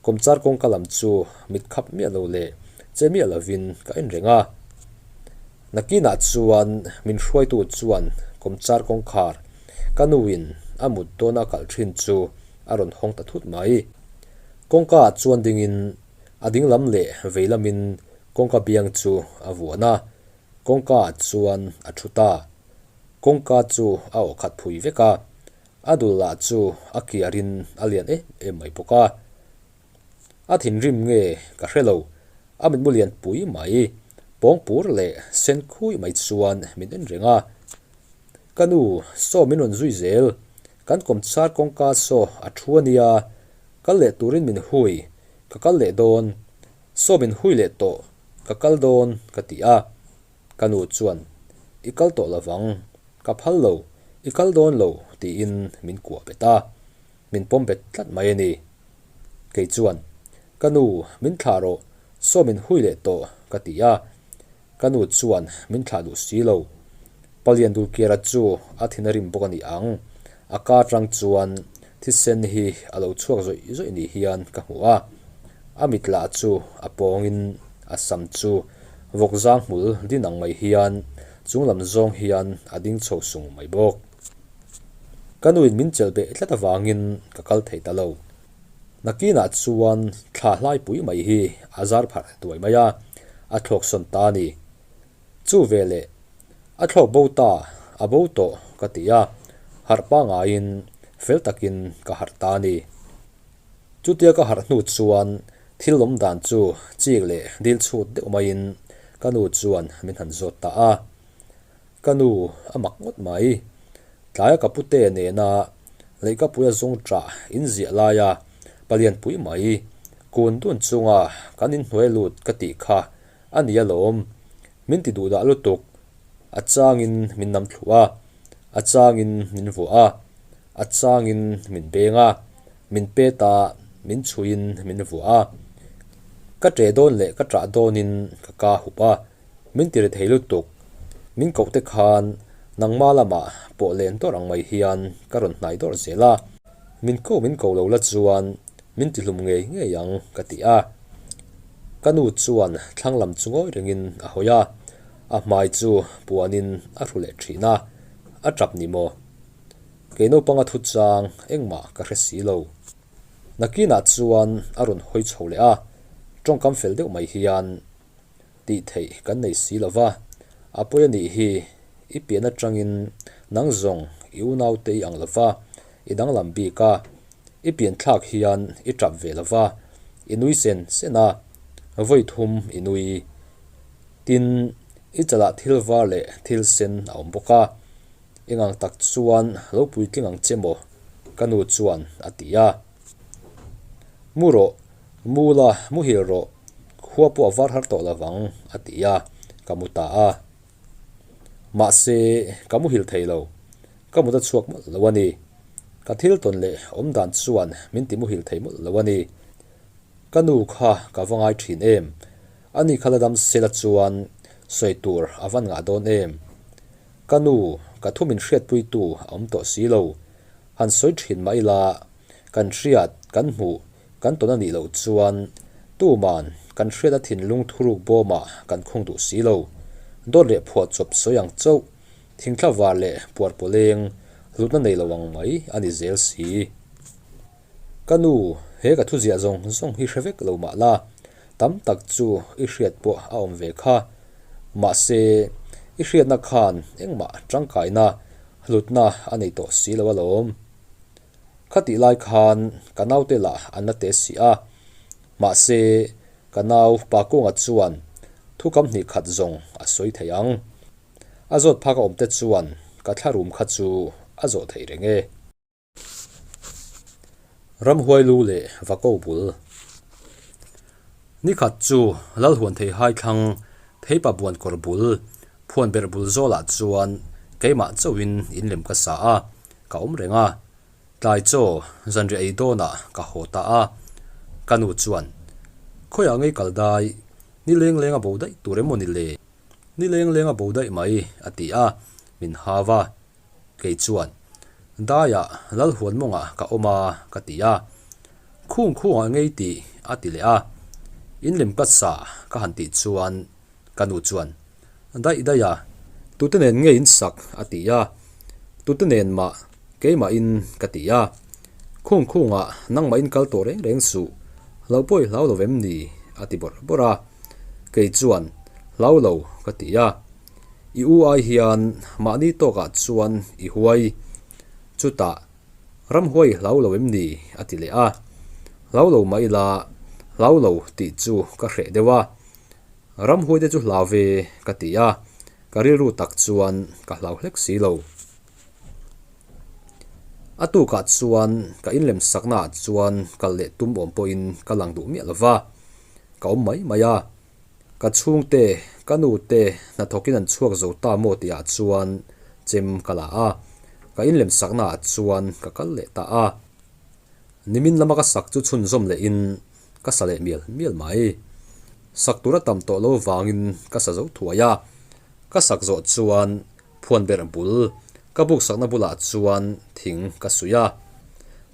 Kawmchar kawngka lam chu mit khap miah lo leh che miah lovin ka en reng a. Nakinah chuan min hruaitu chuan kawmchar kawngkhar ka nuin a mut dawna kalh thin chu a rawn hawng ta thut mai. Kawngka ah chuan dingin a ding lam leh vei lamin kawngka biang chu a vuan a, kawngka ah chuan a thu ta. Kawngka chu a awh khat phui vek a, a dul lah chu a kiarin a lian em em mai bawk a. A thinrim nge ka hre lo, a mitmu lian pui mai, pawngpur leh sen khui mai chuan min en reng a. Ka nu, saw min rawn zui zel, Kan kawmchar kawngka saw a thu a nia, kal leh turin min hui, ka kal leh dawn. Saw min hui leh tawh, ka kal dawn ka ti a. Ka nu chuan, I kal tawh lovang, ka phal lo, I kal dawn lo, tiin min kuah bet a, min pawm bet tlat mai a ni. Kei chuan, Ka nu, min thlah rawh, saw min hui leh tawh, ka ti a. Ka nu chuan min thlah duh si lo. Palian Dulkiara chu a thin a rim bawk a ni ang, a ka atang chuan thisen hi a lo chhuak zawih zawih ni hian ka hmu a. A mit lah chu a pawngin a sam chu vawk zang hmul din ang mai hian chung lam zawng hian a ding chho sung mai bawk. Ka nuin min chelh beh tlat avangin ka kal thei ta lo. Nakinah chuan thla hlaipui mai hi a zar pharh duai mai a, a thlawk sawn ta a ni. Chu veleh a thlawk bo ta, a bo tawh ka ti a, harh pangaiin fel takin ka harh ta a ni. Chutia ka harh hnu chuan thil lawm dan chu chik leh dil chhut deuh maiin ka nu chuan min han zawt ta a. Ka nu a mak ngawt mai. Tlaia ka pute nena leihkapuia zawng ṭah in ziah laia palian pui mai kun dun chunga kan inhnuai lut ka tih kha a ni alawm. Min ti duhdah lutuk. A changin min nam thluh a, a changin min vuah a, a changin min beng a, min pet a, min chhuiin min vuah a. Ka ṭeh dawn leh ka ṭah dawnin ka ka hup a. Min ti ri thei lutuk. Min koh te khan nangma lamah pawh len dawrh ang mai hian ka rawn hnai dawrh zel a. Min ko min ko lo la chuan min ti hlum ngei ngei ang ka ti a. Ka nu chuan thlang lam chu ngawi rengin a hawi a, a hmai chu puanin a hru leh thin a, a tap ni maw? Kei naupanga thu chang engmah ka hre si lo. Nakinah chuan a rawn hawi chho leh a, tawngkam fel deuh mai hian Tih theih kan nei si lo va, a pawi a nih hi, i pian atangin nang zawng i unaute i ang lo va, i danglam bik a, i pian thlak hian i tap ve lo va, i nui sen sen a, vawi thum i nui. Tin, i chalah thil var leh thil sen a awm bawk a, engang tak chuan lo puitling ang che maw? ka nu chuan a ti a. Mu rawh, mu la, muhil rawh, khua pawh a var har tawh lovang a ti a, ka mu ta a. Mahse, ka muhil thei lo, ka mut a chhuak mawlh lo a ni. Ka thil tawn leh awm dan chuan min ti muhil thei mawlh lo a ni. Ka nu kha ka va ngai thin em? Ani kha la dam sela chuan sawi tur a van ngah dawn em? Ka nu, ka thu min hriatpuitu a awm tawh si lo. Han sawi thin mah ila, kan hriat, kan hmuh, kan tawn a nih loh chuan tuman kan hriatna thinlung thuruk bawmah kan khung duh si lo. Dawt leh phuah chawp sawi ang chauh, thingthla var leh puar pawleng hlutna nei lo ang mai a ni zel si. Ka nu, he ka thuziah zawng zawng hi hre vek lo mah la, tam tak chu i hriat pawh a awm ve kha. Mahse, i hriatna khan engmah tangkaina hlutna a nei tawh si lo alawm. Khatih lai khan ka naute lah an la te si a, mahse ka nau pa Kunga chuan thukam hnih khat zawng a sawi thei ang. A zawt phak a awmte chuan ka thlarum kha chu a zawh thei reng e. Ramhuai lu leh Vako bul. Nikhat chu Lalhuan Theihai thlang Theipa buan kawr bul phuan berh bul zawlah chuan keimah chauhin in lem ka sa a, ka awm reng a. Tlai chaw zanriah ei dawnah ka haw ta a. Ka nu chuan, Khawiah ngei kal dai, ni leng leng a bo daih tur em maw ni le? Ni leng leng a bo daih mai, a ti a, min hau a. Kei chuan, Daiah Lalhuan mawngah ka awm a, ka ti a. Khung khungah ngei tih a ti leh a. In lem ka sa ka han tih chuan ka nu chuan, Daih daih a, tute nen nge in sak? a ti a. Tute nen mah keimahin ka ti a. Khung khungah nangmah in kal tawh reng reng suh, hlau pawh i hlau lo vem ni? a ti bawrh bawrh a. Kei chuan, Hlau lo ka ti a. I u ai hian mahni tawkah chuan i huai. Chutah, Ramhuai i hlau lo em ni? a ti leh a. Hlau lo mah ila, hlau lo tih chu ka hreh deuh a. Ramhuai te chu hlau ve ka ti a, ka rilru tak chuan ka hlau hlek si lo. A tukah chuan ka inlem saknaah chuan kal leh tum awm pawhin ka lang duh miah lo va, ka awm mai mai a. Ka chhungte, ka nute hnathawkin an chhuak zo ta maw tihah chuan chem ka la a. Ka inlem saknaah chuan ka kal leh ta a. Nimin lama ka sak chu chhunzawm lehin ka sa leh mial mial mai. Sak tur a tam tawh lo vangin ka sa zo thuai a. Ka sak zawh chuan phuan berh bul ka buk sakna bulah chuan thing ka suih a.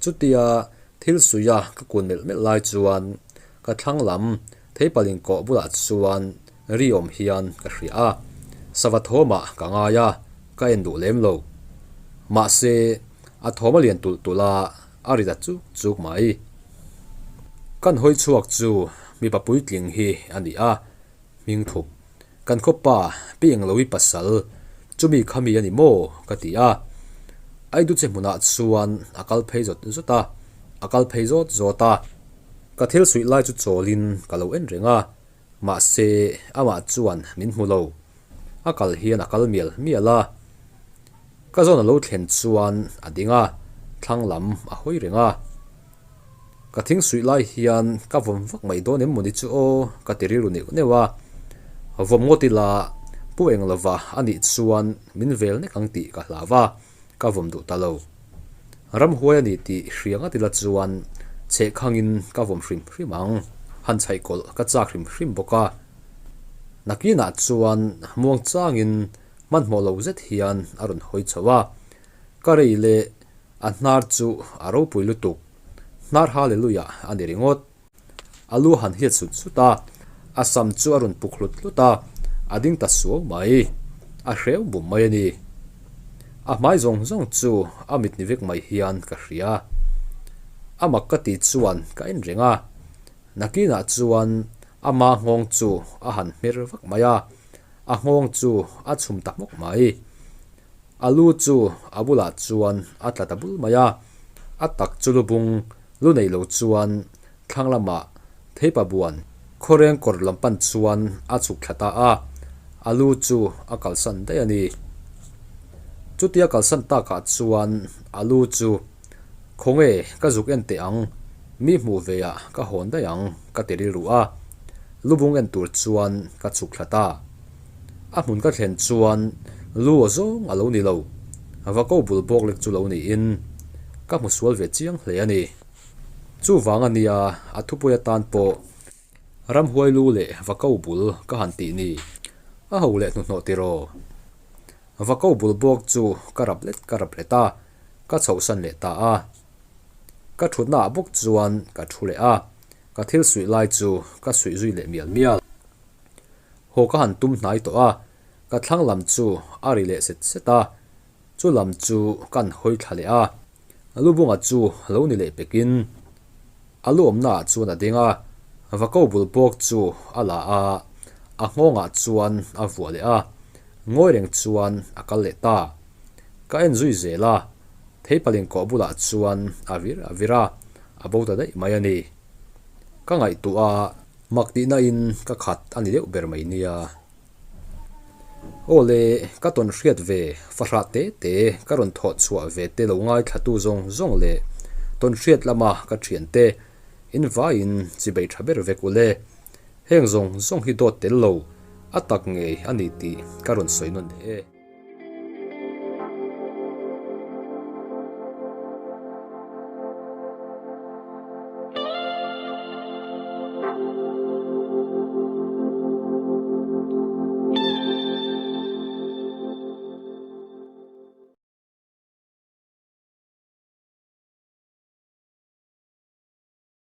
Chutia thil suih a ka kun melh melh lai chuan ka thlang lam theipaling kawh bulah chuan ri awm hian ka hria a. Sava thawmah ka ngai a, ka en duh lem lo. Mahse, a thawm a lian tulh tulh a, a ri ta chuk chuk mai. Kan hawi chhuak chu mipa puitling hi a ni a, hming thup. Kan khawpa pi englo i pasal, chumi kha mi a ni maw? ka ti a. Aidu che hmunah chuan a kal phei zawt zawt a, a kal phei zawt zawt a. Ka thil suih lai chu chawlin ka lo en reng a, mahse amah chuan min hmu lo. A kal hian a kal mial mial a. Ka zawn a lo thlen chuan a ding a, thlang lam a hawi reng a. Ka thing suih lai hian ka vawm vak mai dawn em mawni chu aw ka ti rilru neuh neuh a. Vawm ngawt ila pu eng lova a nih chuan min vel nek ang tih ka hlau a, ka vawm duh ta lo. Ramhuai a ni tih hria ngat ila chuan chhehkhangin ka vawm hrim hrim ang, han chhaihkawlh ka chak hrim hrim bawk a. Nakinah chuan muangchangin hmanhmawh lo zet hian a rawn hawi chho a, ka rei leh A hnar chu a ropui lutuk. Hnar Hallelujah a ni ringawt. A lu han hiat sut sut a, a sam chu a rawn puk hlut hlut a, a ding ta suau mai. A hreu bum mai a ni. A hmai zawng zawng chu a mit ni vek mai hian ka hria. A mak ka ti chuan ka en reng a. Nakinah chuan ama nghawng chu a han hmer vak mai a, a nghawng chu a chhum ta hmawk mai. A lu chu a bulah chuan a tla ta bul mai a, a tak chu lu bung lu nei lo chuan thlang lamah theipa buan khawreng kawr lam pan chuan a chhuk thla ta a, a lu chu a kalsan daih a ni. Chutia kalsan takah chuan a lu chu Khawnge ka zuk en teh ang, mi hmuh ve ah ka hawn daih ang ka ti rilru a, lu bung en tur chuan ka chhuk thla ta. A hmun ka thlen chuan lu aw zawng a lo ni lo, va ko bul bawk lek chu lo niin ka hmu sual ve chiang hle a ni. Chuvang a nia a thupui atan pawh ramhuai lu leh va ko bul ka han tih ni, a ho leh hnuhnawh tiraw. Va ko bul bawk chu ka rap let ka rap let a, ka chhohsan leh ta a. Ka thutna ah bawk chuan ka thu leh a, ka thil suih lai chu ka suih zui leh mial mial. Haw ka han tum hnai tawh a, ka thlang lam chu a ri leh set set a, chu lam chu kan hawi thla leh a, Lubunga chu lo ni leh pekin a lu awmna ah chuan a ding a, Vako bul bawk chu a la a, a nghawngah chuan a vuah leh a, ngawi reng chuan a kal leh ta. Ka en zui zel a, Theipaling kawh bulah chuan a vir a vir a, a bo ta daih mai a ni. Ka ngaihtuah a. Mak tihna in ka khat a ni deuh ber mai nia. Aw le, ka tawn hriat ve, fahrah te te ka rawn thawh chhuah ve te lo ngaithlatu zawng zawng leh tawn hriat lama ka thian te in vaiin chibei tha ber vek ule. Heng zawng zawng hi dawt tel lo, a tak ngei a ni tih ka rawn sawi nawn leh e.